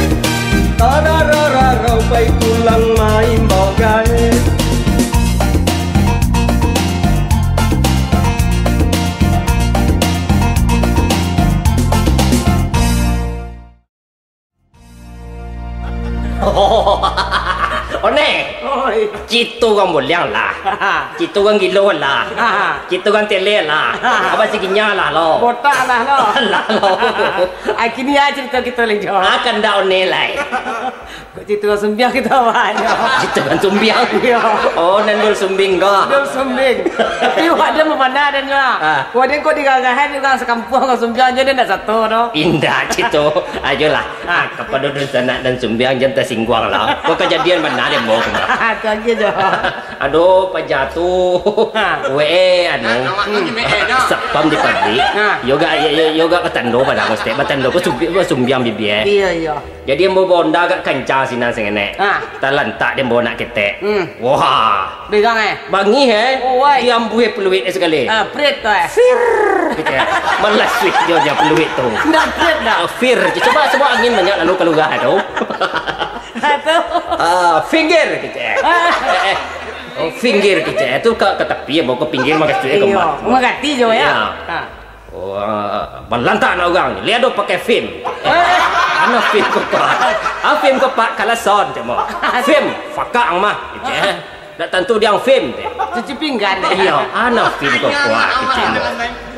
Tararararau, pai pulang maimbau gaek. One, Oi. Cito urang buliang lah. Cito urang gilo lah. Cito urang tele lah. Abah si Ginya lah lo. Botak lah lo. Lah lo. Ai, kini ai carito kito lai, Jo. Ah, kandak one lai. Cito urang sumbiang kito, Abah, Jo. Cito urang sumbiang? Iyo. Oh, nan dul sumbing ko. Dul sumbing. Tapi wak den mamana den, Jo. Ah. Wak den kok digagahan urang sakampuang urang sumbiang, Jo, den ndak sato doh. Indak, cito. Ajolah. Ah. Ah, kapado dunsanak nan sumbiang, jan tasingguang lah. Ko kajadian bana dek ambo tu mah. Tu agiah, Jo. Aduh, paja tu. Ha. Wee, anu. Nah, awak tu gimana, Jo? Satpam di pabrik. Ha. Yo gak, yo, yo, yo gak batando padang, Ustaz. Batando ko sumbi-, sumbiang bibia. Iyo, iyo. Jadi ambo baonda agak kancang sinan sangenek. Ha. Talantak dek ambo nak ketek. Hmm. Wah. Pegang, eh? Bangih, eh? Oh, wai. Diambuih peluit, eh, sakali. Ah, prit tu, eh? Fir! Gitu, eh. Malas, fir, dia, dia peluit tu. Ndak prit, ndak? Ah, fir. Cuba, cuba angin banyak lalu kaluar tu. Ah, tu. Ah, pinggir, gitu, eh. Ah. Eh, eh. Oh, pinggir, gitu, eh. Tu ka, ka tapi, ya, bawa ke pinggir, makasih, eh, iyo, kemah. Makasih, Jo, ya. Iya. Ah. Oh, ah, balantak anak urang ni. Liek ado pakai fim. Eh. Ana fim ko, Pak? Ah, fim ko, Pak, kalason, cak mo. Fim, fakak ang mah, gitu, eh. Ndak tantu diang fim, teh. Cuci pinggan, teh. Iya, ana fim ko, Pak, gitu, mo.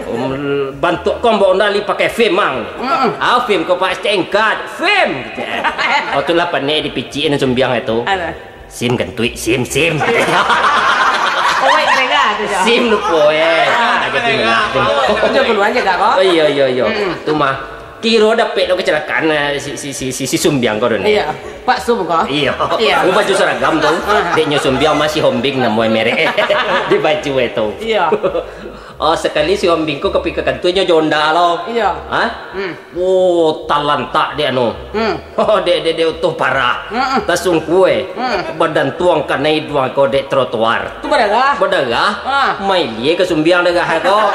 Um, bantuak ko ambo ondali pakai fim, ang. Mm-mm. Ah, fim ko, Pak, S T N card. Fim, gitu, eh. Oh, itulah panek di picik ni sumbiang itu. Alah. Sim kentuik, sim, sim. Owek kelega tu, Jo. Sim lupo, eh. Ah, jadi kelega. Itu keluar je, Kak, kok? Oh, iya, iya, iya. Mm-mm. Tu mah. Kiro dapek tu kecelakaan, eh, si, si, si, si, si Sumbiang ko tu ni. Iya. Pak Sum ko? Iya. Iya. Oh, baju seragam tu. Ah. Dek nyo Sumbiang masih hombing namo merek. Di baju itu. Iya. Oh, sakali si Wambing ko ka pai ka kantua nyo jo onda lo. Iyo. Ha? Hmm. Oh, talantak dek anu. Hmm. Oh, dek, dek, dek, utuh parah. Hmm. Tasungkua, eh. Hmm. Badantuang kanai iduang ko dek trotoar. Tu badarah? Badarah. Ah. Mailia ka sumbiang darah ko.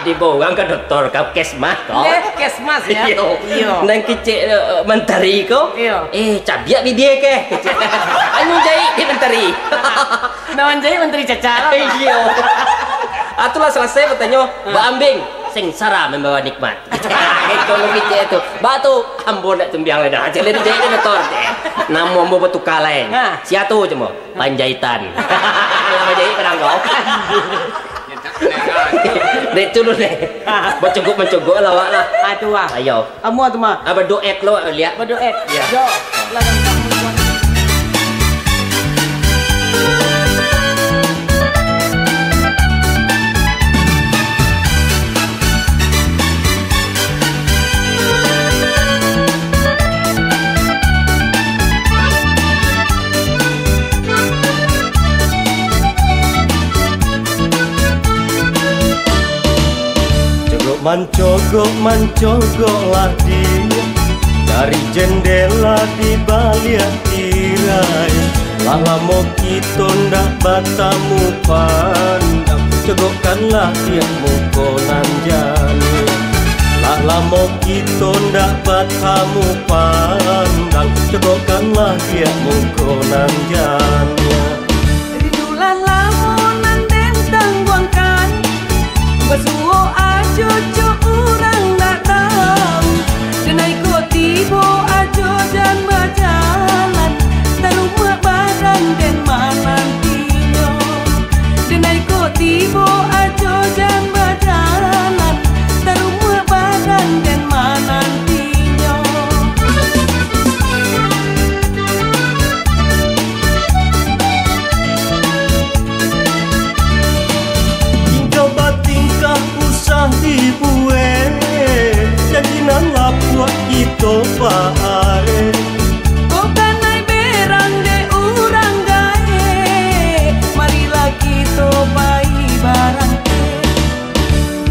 Dibawa urang ka doktor, ka puskesmas ko. Deh, puskesmas, ya? Iyo. Iyo. Nan kecek, eh, mantari ko. Iyo. Eh, cabiak bibia keh. Anu jahit di mantari. Nan manjahit mantari caca lah. Iyo. Ah, tu lah salasai batanyo, ah. Ba Ambing, sengsara membawa nikmat. Itu lu kecek tu. Ba tu, ambo nak sumbiang lai dah. Jadi jahit di doktor. Namo ambo batuka lai. Ha. Sia tu cuma? Panjaitan. Lah manjahit padang kau. Dek tu lu deh. Bacogok-mancogok lah awak lah. Ah, tu lah. Ayo. Amuah tu mah. Ah, badoek lo, liek. Badoek. Yo. Yo. Lah, dah, dah, dah. Cogok mancogok, mancogoklah dia dari jendela di baliak tirai. Lah lamo kito ndak batamu pandang, cogokkanlah tiak muko nan janiah. Lah lamo kito ndak batamu pandang, cogokkanlah tiak muko nan janiah. Rindu lah lamo nan den tangguangkan, basuo ajo jo urang ndak tau. Denai ko tibo ajo jan bajalan, tarumuak badan den manantinyo. Denai ko tibo ajo jan bajalan, tarumuak badan den manantinyo. Tingkah batingkah usah dibuek, janji nan lapuak kito baarek. Ko kanai berang dek urang gaek, marilah kito pai barang.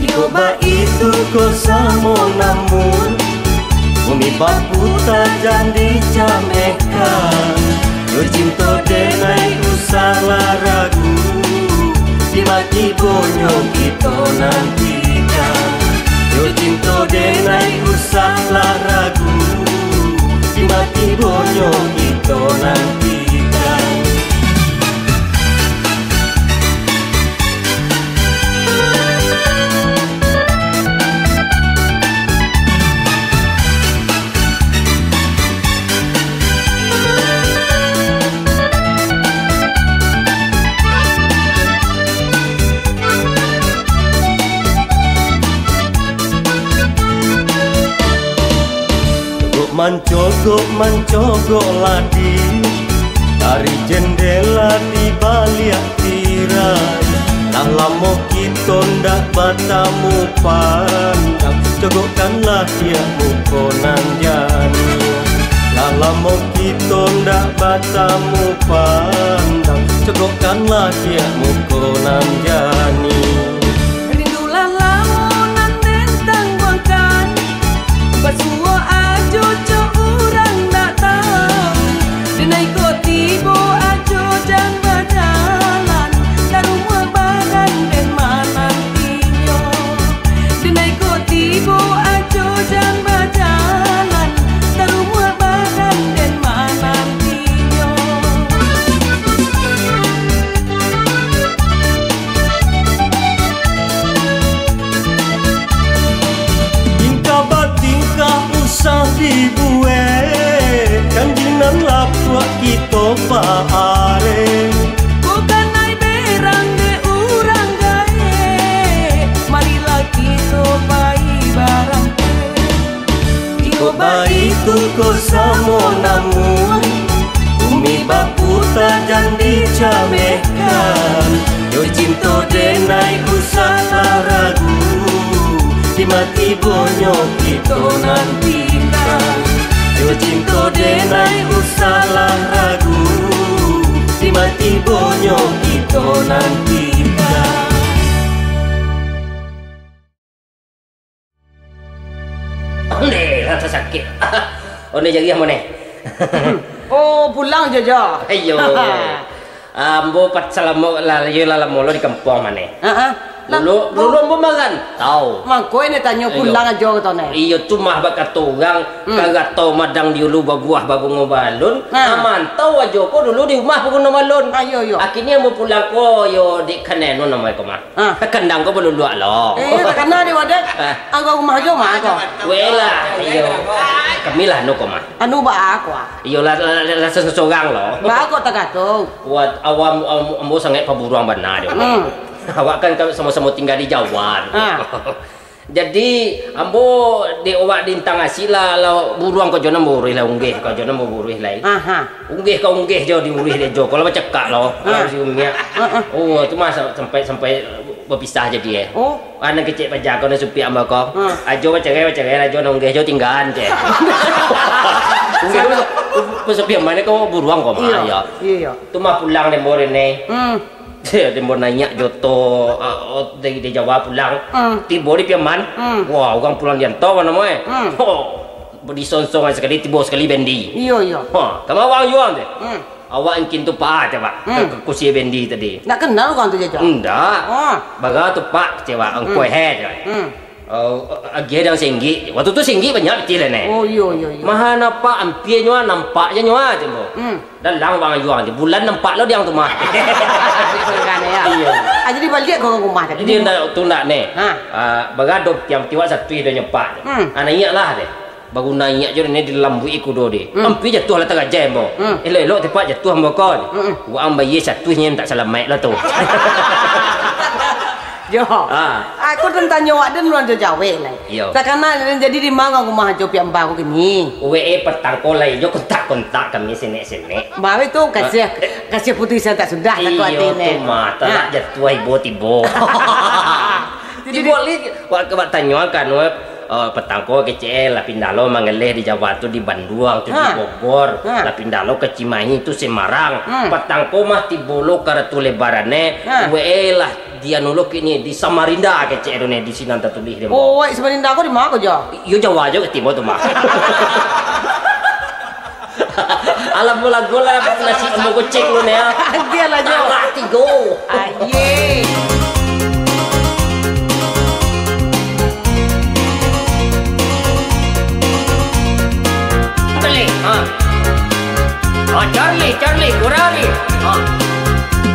Iyo baitu ko samo namuah, bumi baputa jan dicamehkan. Yo cinto denai usahlah ragu, di ma tibonyo kito nantikan. Yo cinto denai usahlah ragu, di ma tibonyo kito nantikan. Cogok mancogok, mancogok ladi dari jendela di baliak tirai. Lah lamo kito ndak batamu pandang, cogokkanlah tiak muko nan janiah. Lah lamo kito ndak batamu pandang, cogokkanlah tiak muko nan janiah. Rindulah lamo nan den tangguangkan, basuo ajo jo urang ndak tau. Denai ko tibo ajo jan bajalan, tarumuak badan den manantinyo. Denai ko tibo ajo jan bajalan, tarumuak badan den manantinyo. Tingkah batingkah usah dibuek, janji nan lapuak kito baarek. Ko kanai berang dek urang gaek, marilah kito pai barang. Iko baitu ko samo namuah, bumi baputa jan dicamehkan. Yo cinto denai usahlah ragu, di ma tibonyo kito nantikan. Yo cinto denai usahlah ragu, di ma tibonyo kito nantikan. Oh, ni jariah mane? Oh, pulang jo, Jo. Iyo. Ambo pat salamo lah, iyo lah lamo lo di kampuang mane. Ha, ha. Lah, dulu, dulu ambo marantau. Mangko ini tanyo pulang ajo kato ne. Iyo, tu mah bak kato urang, hmm, karato madang di ulu babuah babungo balun. Ha. Marantau ajo ko dulu di rumah baguno balun. Ah, iyo, iyo. Akhirnyo ambo pulang ko, yo, di kanai nu namo ko mah. Ah. Kandang ko baluluak lo. Eh, iyo, takana di wadah. Ah. Anggo rumah jo mah ko. Weh lah, iyo. Kami lah nu ko mah. Anu baa ko ah. Iyo lah, lah, lah, lah, sorang lo. Baa ko tagato. Wah, awak, am-, ambo sangaik paburuang bana dek. Hmm. Awak kan, kan samo-samo tingga di Jawa. Ah. Jadi, ambo dek awak di Intang Asik lah, lah buruang ko jo nan buruih lah, unggeh ko jo nan buruih lai. Aha. Unggeh ka unggeh jo diuruih dek jo, kalau bacakak lo, kalau Ah. si umiak. Ah, ah. Oh, tu mah sa-, sampai, sampai bapisah jadi, eh. Oh. Anak kecek paja ko nan supiak ambo ko. Ah. Ajo bacarai, bacarai lah jo nan unggeh jo tinggaan, cek. Unggeh ko, ko supiak mane ko buruang ko mah, Iyo, ya. iyo, iyo. Tu mah pulang dek ambo dek ne. Hmm. Dek ambo naiak joto, ah, oh, dari, dari Jawa pulang. Hmm. Tibo di Piaman. Hmm. Wah, urang pulang di antau mano, eh. Hmm. Oh, disonsong sakali, tibo sakali bendi. Iyo, iyo. Ha, ka ma awak juo, teh? Hmm. Awak ingkin tu pa, cek, Pak. Ka, Hmm. ka kusi bendi tadi. Ndak kenal urang tu, Jaja? Ndak. Ah. Bara tu, Pak, cek, Pak. Angkoi Hmm. he, cek. Hmm. Oh, agiah dek ang sainggik. Waktu tu sainggik banyak pitih lah, neh. Oh, iyo, iyo, iyo. Maha nampak ampia nyo, nampak je nyo, cek ambo. Hmm. Dalam bang ayuang je. Bulan nampak lo diang tu mah. Dipegang ya. Iyo. Ah, jadi baliak ka rumah tadi. Jadi ndak tu ndak, neh. Ha. Ah, bagado tiang tiwak satu dah nyepak. Hmm. Ah, naiak lah deh. Baru naiak je neh dilambuik kudo deh. Hmm. Ampia jatuah lah tarajai ambo. Hmm. Elok-elok tepak jatuah ambo ko. Hmm. Wa ang bayie satu nyen tak salamaik lah tu. Jo. Ah. Aku tantang nyo wak den urang jo jawek lai. Iyo. Takana den jadi di ma rumah jo piak mbah ko kini? Wee, patang ko lai jo kontak-kontak kami senek-senek. Baru tu kasiah, Ah. kasiah putusan tak sudah satu Iyo, ati tu ne. mah, talak Ha. jatuah ibo tibo. Jadi Tibo di- li, wak, wak tanyo kan, wak, eh, patang ko kecek lah pindah lo manggaleh di Jawa tu di Banduang tu di Ha. Bogor, Ha. lah pindah lo ka Cimahi tu Semarang. Hmm. Patang ko mah tibo lo ka Ratu Lebaran ne, Ha. wee lah Di anu lo kini, di Samarinda kecek tu ne, di sinan tatulih dek ambo. Oh, wai, Samarinda ko di ma ko, Jo? Iyo, Jawa jo ka tibo tu mah. Alah, bola-bola, nasi ambo goceng lo ne, ya. Agiah lah, Jo. Alah, tigo. Aye. Balik, ha. Ha, Charlie, Charlie, kurari. Ha.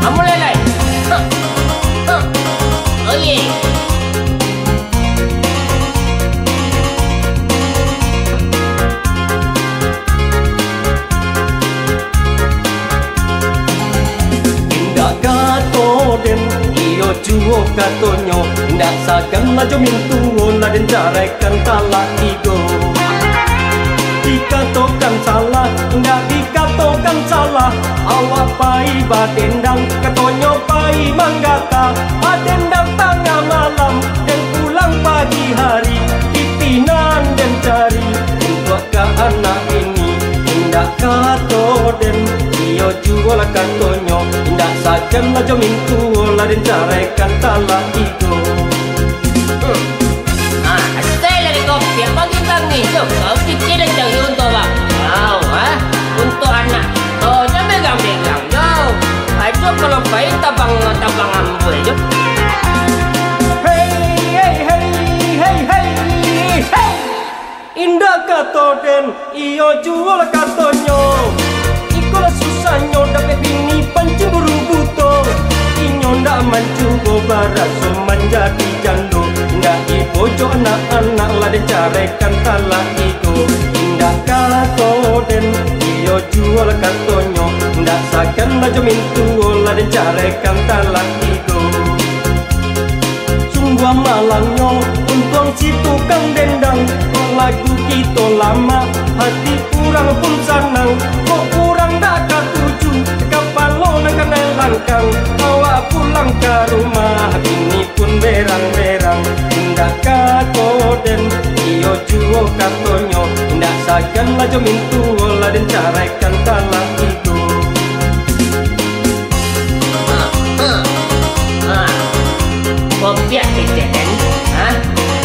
Amulai lai. Ha. Ha. Oye. Indak kato den, iyo juo katonyo, indak sagan lah jo mintuo, lah den caraikan talak tigo. Dikatokan salah, indak dikatokan salah, awak pai badendang, katonyo pai manggata, badendang tangah malam, den pulang pagi hari, piti nan den cari, untuak ka anak bini, indak kato den, iyo juo lah katonyo, indak sagan lah jo mintuo, lah den caraikan talak tigo. Hmm. Ah, asai lah di kopi, apa kita ni? Yo, kau kecil dan cari untuak bang. Kau, ha? Untuak anak. Oh, jangan begang-begang, yo. Ajo kalau pai tabang, tabang ambuih, yo. Hei, hei, hei, hei, hei, hei. Indak kato den, iyo juo lah katonyo. Ikolah susahnyo dapek bini pancing buru buto. Inyo ndak mancubo baraso manjadi jando. Ndak ibo jo anak-anak lah den caraikan talak tigo. Indak kato den, iyo juo lah katonyo. Ndak sagan lah jo mintuo lah den caraikan talak tigo. Sungguah malangnyo untuang si tukang dendang. Kok lagu kito lamak, hati urang pun sanang. Kok urang dak katuju, kapalo nan kanai langkang. Awak pulang ka rumah, bini pun berang-berang. Indak kato den, iyo juo katonyo. Indak sagan lah jo mintuo, lah den caraikan talak tigo. Ha, ha, ha. Kopiak kecek den. Ha?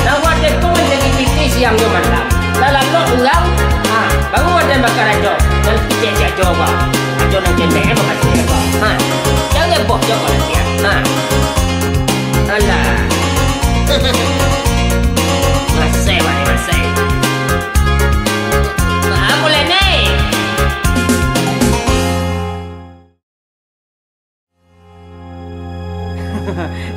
Lawa den tu manjadi pitih siang jo malam. Lah lalok urang, ha, baru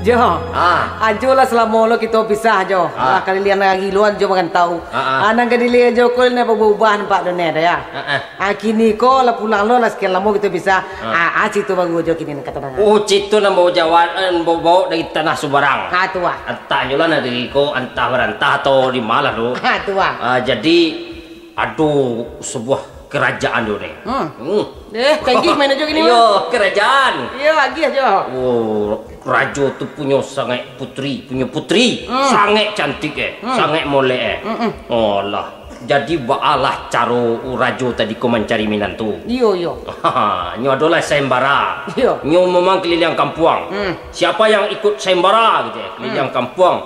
Jo. Ah. Ajo lah salamo lo kito pisah, Jo. Ah. Lah kaliliang nagari luar, Jo marantau. Ah, ah. Ah, nan gadileh Ajo ko lah berubah nampak dunia dah, ya. Ah, ah. Ah, kini ko lah pulang lo lah, sekian lamo kito pisah. Ah. Ah, ah, carito baru Ajo kini nan kato danga. Oh, carito nan bawa jawa-, eh, bawa, bawa dari tanah subarang. Ah, tu ah. Antah jo lah nagari ko, antah barantah atau di ma lah tu. Ah, tu ah. Ah, jadi, ado sabuah kerajaan tu ni. Hmm. Hmm. Eh, canggih main Ajo kini, Yo, mah. Kerajaan. Iyo, agiah Jo. Oh, rajo tu punyo sangaik putri, punyo putri. Hmm. Sangaik cantik, eh. Hmm. Sangaik molek, eh. Hmm, hmm. Oh lah. Jadi, baalah caro rajo tadi ko mancari minantu. Iyo, iyo. Nyo adolah sayembara. Iyo. Nyo memang keliling kampuang. Hmm. Siapa yang ikut sayembara, gitu, eh, keliling Hmm. kampuang.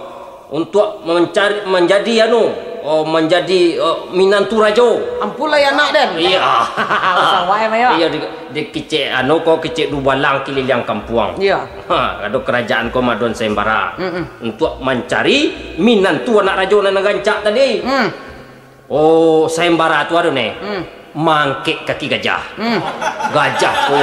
Untuak mencari, manjadi anu, oh, manjadi, oh, minantu rajo. Ampun lah, ya, anak den. Iya. Sawai mah, ya. Iya, di, di kicik anu ko, kicik dubalang kililiang kampuang. Iya. Ha, ado kerajaan ko madon sayembara. Mm-mm. Untuak mancari minantu anak rajo nan rancak tadi. Hmm. Oh, sayembara tu ado ne. Hmm. Mangkek kaki gajah. Hmm. Gajah ko,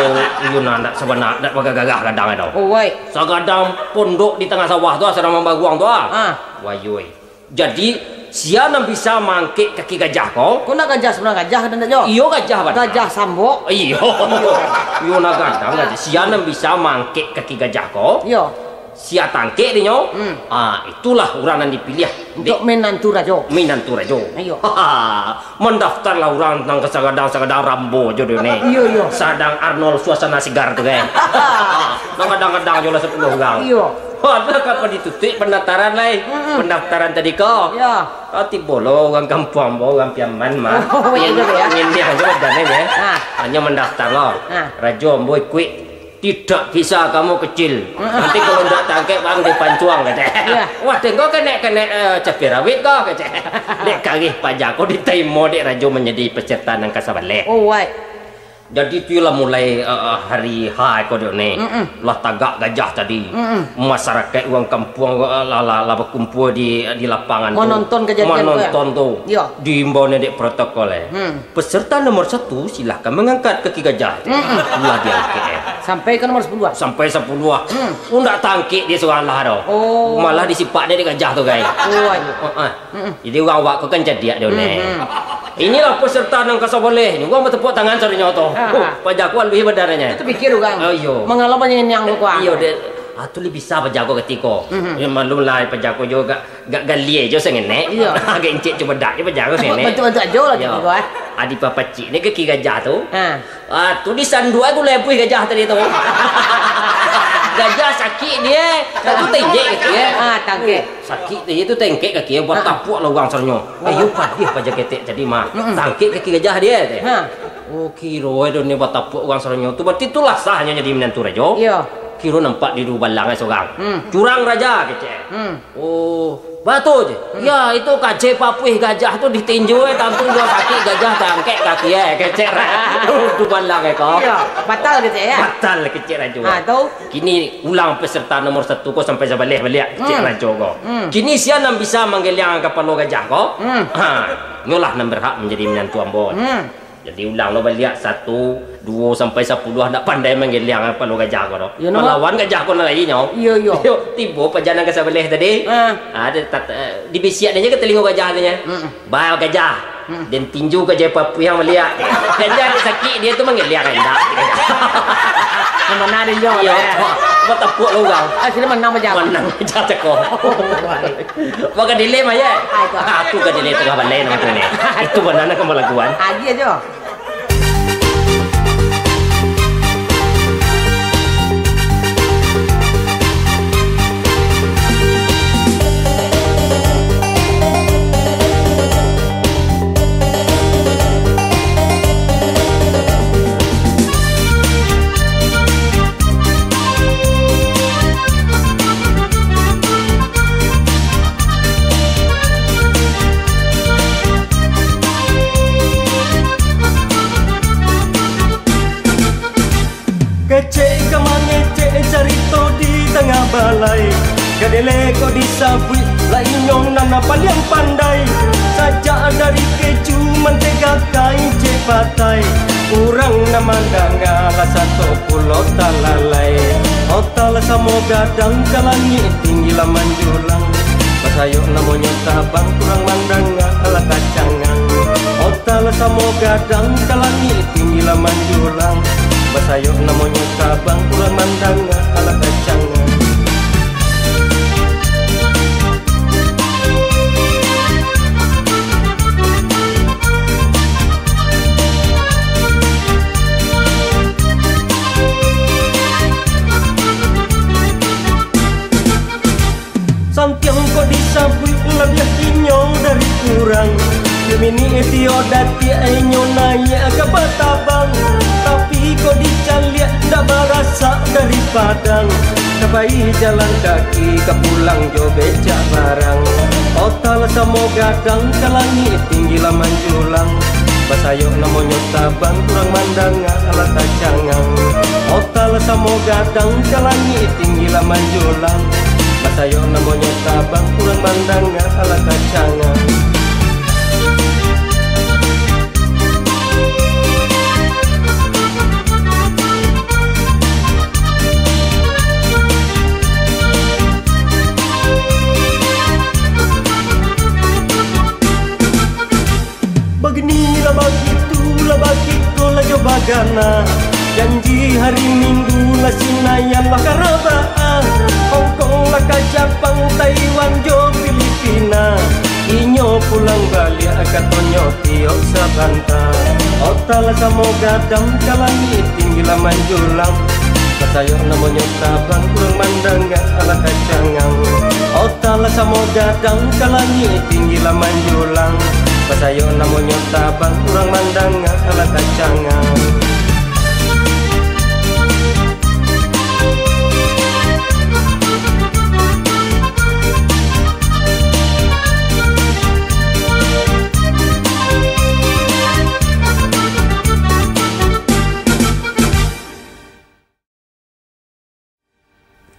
iyo nan ndak sabana, ndak bagagah gadang tu. Oh, wai. Sagadang pondok di tangah sawah tu, sadang mambaruang tu, ah. Ah. Wayoi. Jadi, sia nan bisa mangkek kaki gajah ko? Ko nak gajah sabananyo gajah, kan ndak, Jo? Iyo, gajah bana. Gajah sambok. Iyo. Iyo. Iyo, nak gadang gajah. Sia nan bisa mangkek kaki gajah ko? Iyo. Sia tangkek dinyo, Hmm. ah, itulah urang nan dipiliah. Untuak Dek minantu rajo. Minantu rajo. Iyo. Mandaftarlah urang nan ka sagadang-sagadang Rambo jo dek ne. Iyo, iyo. Sadang Arnold Suasana Sigar tu, kan. Nan gadang-gadang jo lah sapuluah urang. Iyo. Alah, kapan ditutuik pandaftaran lai? Mm-mm. Pandaftaran tadi ko. Iyo. Ah, tibo lo urang kampuang ambo, urang Piaman mah. Oh, iyo, iyo, iyo. Ngindiang jo badan ne, ya. Ah. Hanyo mandaftar lo. Ah. Rajo ambo ikuik. Tidak bisa, kamu kecil. Heeh. Nanti kalau ndak tangkek, bang, dipancuang, kecek. Iya. Wah, tengok kenek-kenek, eh, cabai rawit ko, kecek. Dek karih paja ko ditarimo dek rajo manjadi peserta nan kasabaleh. Oh, wai. Jadi tu lah mulai, eh, eh, hari H ko dek ne. Mm-mm. Lah tagak gajah tadi. Mm-mm. Masyarakat urang kampuang, eh, lah, lah, lah bakumpul di, di lapangan tu. Manonton kejadian tu, ya? Manonton tu. Iya. Diimbau ne dek protokol, eh. Hmm. Peserta nomor satu, silahkan mengangkat kaki gajah. Mm-mm. Lah diangkek, eh. Sampai ka nomor sapuluah? Sampai sapuluah. Hmm. Oh, ndak tangkek dia surang lah doh. Oh. Malah disipak dia dek gajah tu, gai. Oh, aduh. Heeh. Mm-mm. Jadi, urang awak ko kan cadiak dia, neh. Mm-mm. Inilah peserta nan kasabaleh. Urang batapuk tangan sadonyo tu. Ha, ha. Huh, paja ko aluih badananyo. Itu pikir urang. Oh, iyo. Mangalo banyak niang ko, ah. Iyo, dek. Ah, tu lah bisa paja ko katiko. Mm-mm. Ya, maklum lah, paja ko juga. Gak galie jo sangenek. Iya. Agak incik cubadak jo paja ko sangenek. Bantuak-bantuak ajo lah. Yo. Gitu, eh. Adi papacik ni kaki gajah tu. Ha. Ah, tu disanduak gulai apuih gajah tadi tu. Gajah sakik dia. Tu tengkek kaki, eh. Ah, tangkek. Sakik dia tu tengkek kaki, eh. Buat Ha. tapuak lah urang saranyo. Oh. Ayo padih paja ketek tadi mah. Mm-mm. Tangkek kaki gajah dia, teh. Ha. Oh, kiro, eh, dia ni buat tapuak urang saranyo tu. Berarti itulah sahnyo jadi minantu rajo. Iya. Kiro nampak di dubalang, eh, sorang. Hmm. Curang raja, kecek. Hmm. Oh, batua je. Hmm. Ya, itu kacai papuih gajah tu ditinju, eh, tantu jua sakik gajah tangkek kaki, eh, kecek. Dubalang, eh, ko. Iya, batal kecek, ya? Batal kecek rajo. Ha, tu? Kini ulang peserta nomor satu ko sampai sabaleh baliak, kecek Hmm. rajo ko. Hmm. Kini sia nan bisa manggeliang kapalo gajah ko? Hmm. Ha, nyolah nan berhak manjadi minantu ambo. Hmm. Jadi, ulang lo baliak, satu, duo, sampai sapuluah, ndak pandai manggeliang kapalo gajah ko doh. Iyo, namo? Malawan gajah ko nan lain nyo. Iyo, iyo. Yo, tibo paja nan kasabaleh tadi. Ah. Ada tat-, eh, dibisiak dia ka talingo gajah tu nyo. Mm-mm. "Ba gajah, Mm. den tinju gajah papuih ang baliak." Gajah dek sakik dia tu manggeliang indak. Nan bana den jo, Iyo, eh. Batapuak lo urang. Ah, sudah menang paja. Menang gajah cako. Wah, gadileh mah, ya? Ah, itu. Ah, tu gadileh tangah balai namo tu ni. Itu bana nak kembalaguan. Agiah jo. Kecek ka mangecek carito di tangah balai. Gadileh ko disabuik, lah inyo nan paliang pandai. Sajak dari keju mantega ka incek patai. Urang nan mandanga lah sato pulo talalai. Ota lah samo gadang ka langik tinggi lah manjulang. Basayok namonyo tabang, urang mandanga alah tacangang. Ota lah samo gadang ka langik tinggi lah manjulang. Basayok namonyo tabang, urang mandanga alah tacangang. Santiang kok disabuik labiah inyo dari urang. Tiok minik, tiok datiak inyo naiak ka batabang. Tapi kok dicaliak ndak barasak dari Padang. Ka pai jalan kaki, ka pulang jo becak barang. Ota lah samo gadang ka langik tinggi lah manjulang. Basayok namonyo tabang, urang mandanga alah tacangang. Ota lah samo gadang ka langik tinggi lah manjulang. Basayok namonyo tabang, urang mandanga alah tacangang. Bagini lah bagitu lah bagitu lah jo bagana. Janji hari Minggu lah Sinayan lah ka rabaan. Hongkong lah ka Japang, Taiwan jo Filipina. Inyo pulang baliak katonyo tiok sabanta. Ota lah samo gadang ka langik tinggi lah manjulang. Basayok namonyo tabang, urang mandanga alah tacangang. Ota lah samo gadang ka langik tinggi lah manjulang. Basayok namonyo tabang, urang mandanga alah tacangang.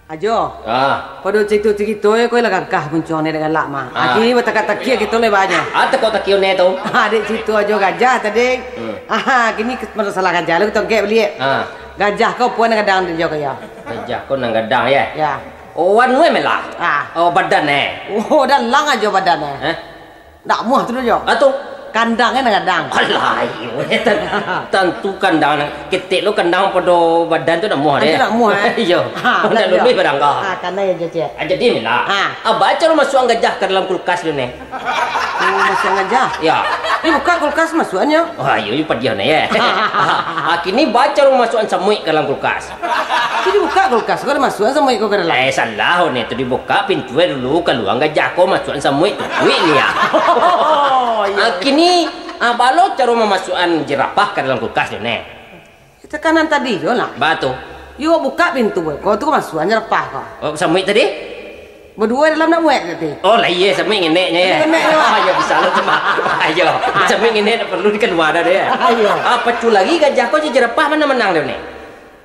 Ajo. Ah. Pado carito-carito yo, kau lah gagah kuncuang ni dek galak mah. Ah. Kini bataka-taki kito lai ba Ajo. Ah, teko taki one tu. Ah, dek carito Ajo gajah tadi. Hmm. Ah, kini ke-, masalah gajah, lalu kito gek baliak. Ah. Gajah kau puan gadang di Ajo kaya. Gajah kau nan gadang, ya? Ya. Oh, anu, eh, melah. Ah. Oh, badan, eh. Oh, dalang Ajo badan, eh. Eh? Ndak muah tu, Jo. Ah, tu. Kandang kan gadang. Alah, iyo, eh, tan-, tantu kandang. Ketek lo kandang pado badan tu ndak muah, Ah, tu deh. Ndak muah, eh. Iyo. Ha, ndak luluih barang kau. Ha, kanai aja, Cek. Ah, jadi, Mila. Ha. Ah, baco lo masuakan gajah ka dalam kulkas lo, neh. Oh, masuakan gajah? Ya. Ni buka kulkas masuakannyo. Oh, iyo, iyo padiah, neh, ya. Ah, kini baco lo masuakan samuik ka dalam kulkas. Jadi buka kulkas ko, masuakan samuik ko ka dalam. Eh, salah, neh, tu dibuka pintu dulu, kalua gajah ko, masuakan samuik tu, kuik dia. Oh, iyo. Ah, kini, ah, baa lo caro mamasuakan jerapah ka dalam kulkas tu, neh? Tekanan tadi jo lah. Ba tu. Yo buka pintu ko, tu masuakan jerapah ko. Oh, samuik tadi? Baduo dalam nak muek tadi. Oh, lah iyo, samuik ngeneknyo, ya. Ngeneknyo. Ah, yo, bisa lo tu mah. Ayo, samuik ngenek ndak paralu dikalua dah, ya. Ayo. Ah, pacu lagi gajah ko jo jerapah ma nan manang tu, neh?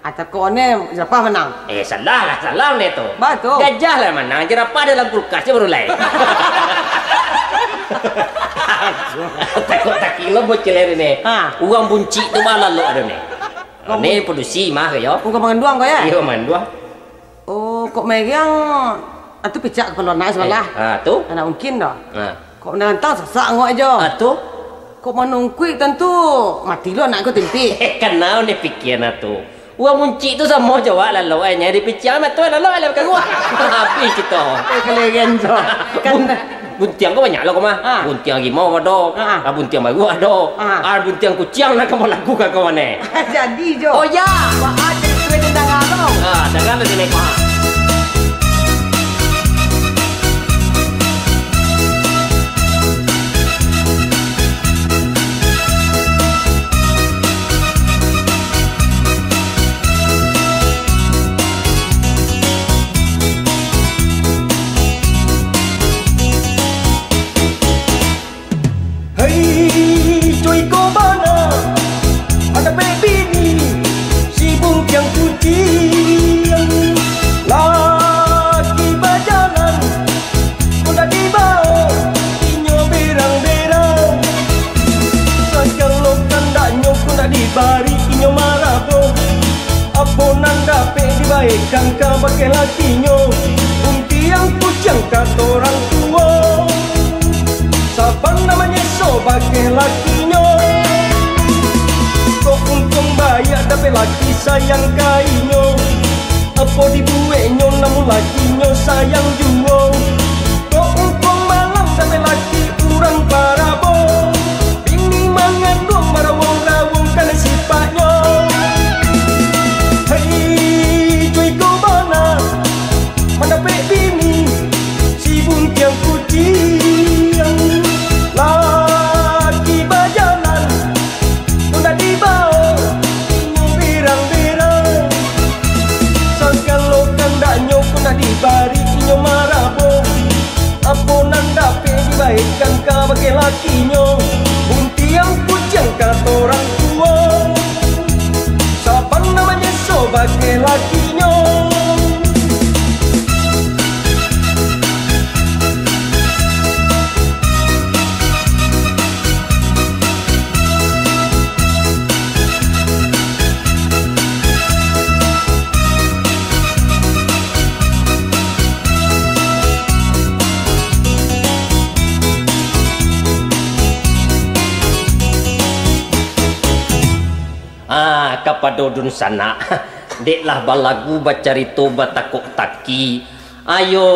Atau ko neh jerapah manang? Eh, salah lah, salah neh tu. Ba tu. Gajah lah manang, jerapah dalam kulkas je baru lai. Takut taki lo bocil hari ni. Ha. Urang buncik tu ba lalok ado ni. Urang Ni bun- padusi mah ke yo? Urang manganduang ko, ya? Iyo, manganduang. Oh, kok meriang, atu picak kapalo anak sabalah. Eh, ha, tu? Anak ungkin dah. Ha. Kok manantang sasak angok ajo. Ha, tu? Kok manungkuik tantu mati lo anak ko timpik. Kanau ni pikiran atu. Urang muncik tu samo jo awak lalok ai, nyari piciang mah tu lalok ai lah bakaruah. Habis kito. Eh, kalegen jo. Kan Bun-, buntiang ko banyak lo ko mah. Ha. Buntiang rimau ado. Ha. Ah, buntiang baruak ado. Ha. Ah, buntiang kuciang nan ka malaku ka kawan eh. Jadi jo. Oh, ya. Wah, jadi kue dendang alo. Ah, danga lo sini ko. Hei, cuy ko bana, ada bini, si bungkiang kuciang. Lakinyo, buntiang kuciang kato urang tuo. Saban namanyo sobake lakinyo. Kok untuang baiak dapek laki sayang ka inyo. Apo dibueknyo namun lakinyo sayang juo. Kok untuang malang dapek laki urang parabo. Bini manganduang marawong-rawong kanai sipaknyo. Hei, cuy ko bana, mandapek bini, si buntiang kuciang. Laki bajalan, ko ndak dibao, inyo berang-berang. Sagalo kandaknyo, ko ndak dibari, inyo marabo. Apo nan dapek dibaikkan kabake lakinyo, buntiang kuciang kato urang tuo. Saban namanyo sobake lakinyo. Ah, kapado dunsanak, dek lah balagu, bacarito, batakok-taki. Ayo,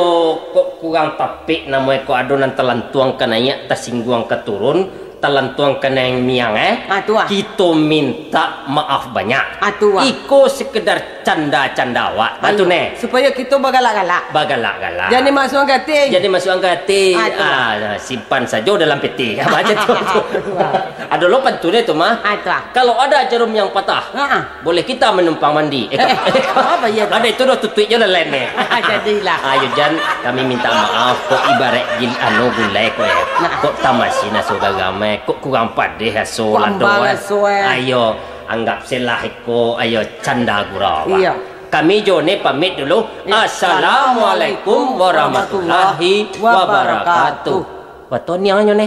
kok kurang tapek namonyo, kok ado nan talantuang ka naiak, tasingguang ka turun, talantuang ka naiak miang, eh? Ah, tu ah. Kito minta maaf banyak. Ah, tu ah. Iko sekedar canda-canda awak. Ah, tu Ayo, neh. Supayo kito bagalak-galak. Bagalak-galak. Jan dimasuakan ka ati. Jan dimasuakan ka ati. Ah, tu ah. Ah, simpan sajo dalam peti. Macam tu. Tu ah. Ado lo pantun tu mah. Ah, tu ah. Kalau ada jarum yang patah, Ha ah. boleh kita menumpang mandi. Eh, Eh, apa iya tu? Ada itu doh tutuiknyo lain ni. Jadilah. Ayo Jan, kami minta maaf. Kok ibarat gil anu gulai ko ya. Nah. Kok tamasi naso garam eh. Kok kurang padeh aso Kok lado, ambal eh. aso, eh. Ayo, anggap selah iko, ayo canda gurau. Iya. Kami jo ne pamit dulu. Iya. Assalamualaikum warahmatullahi wabarakatuh. Watoniangnyo ne.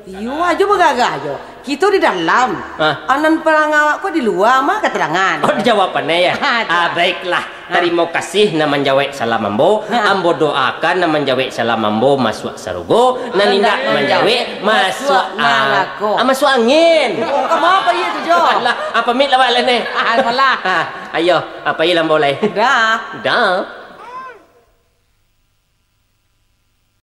Iyo, ajo bagagah ajo. Kito di dalam. Ah. Anan parangawak ko di lua, mah katerangan. Oh, dijawab pandai ya? Ha, Ah, tu. baiklah. Ha. Tarimo kasih nan manjawek salam ambo. Ha. Ambo doakan nan manjawek salam ambo masuak sarugo, nan Nan indak indak manjawek manjawek masuak masuak ang-, narako. ah, masuak angin. Oh, kama apa iya tu, Jo? Alah, apa mit lah balik ni? Ah, salah. Ha, ayo, apa ilang boleh? Dah. Dah.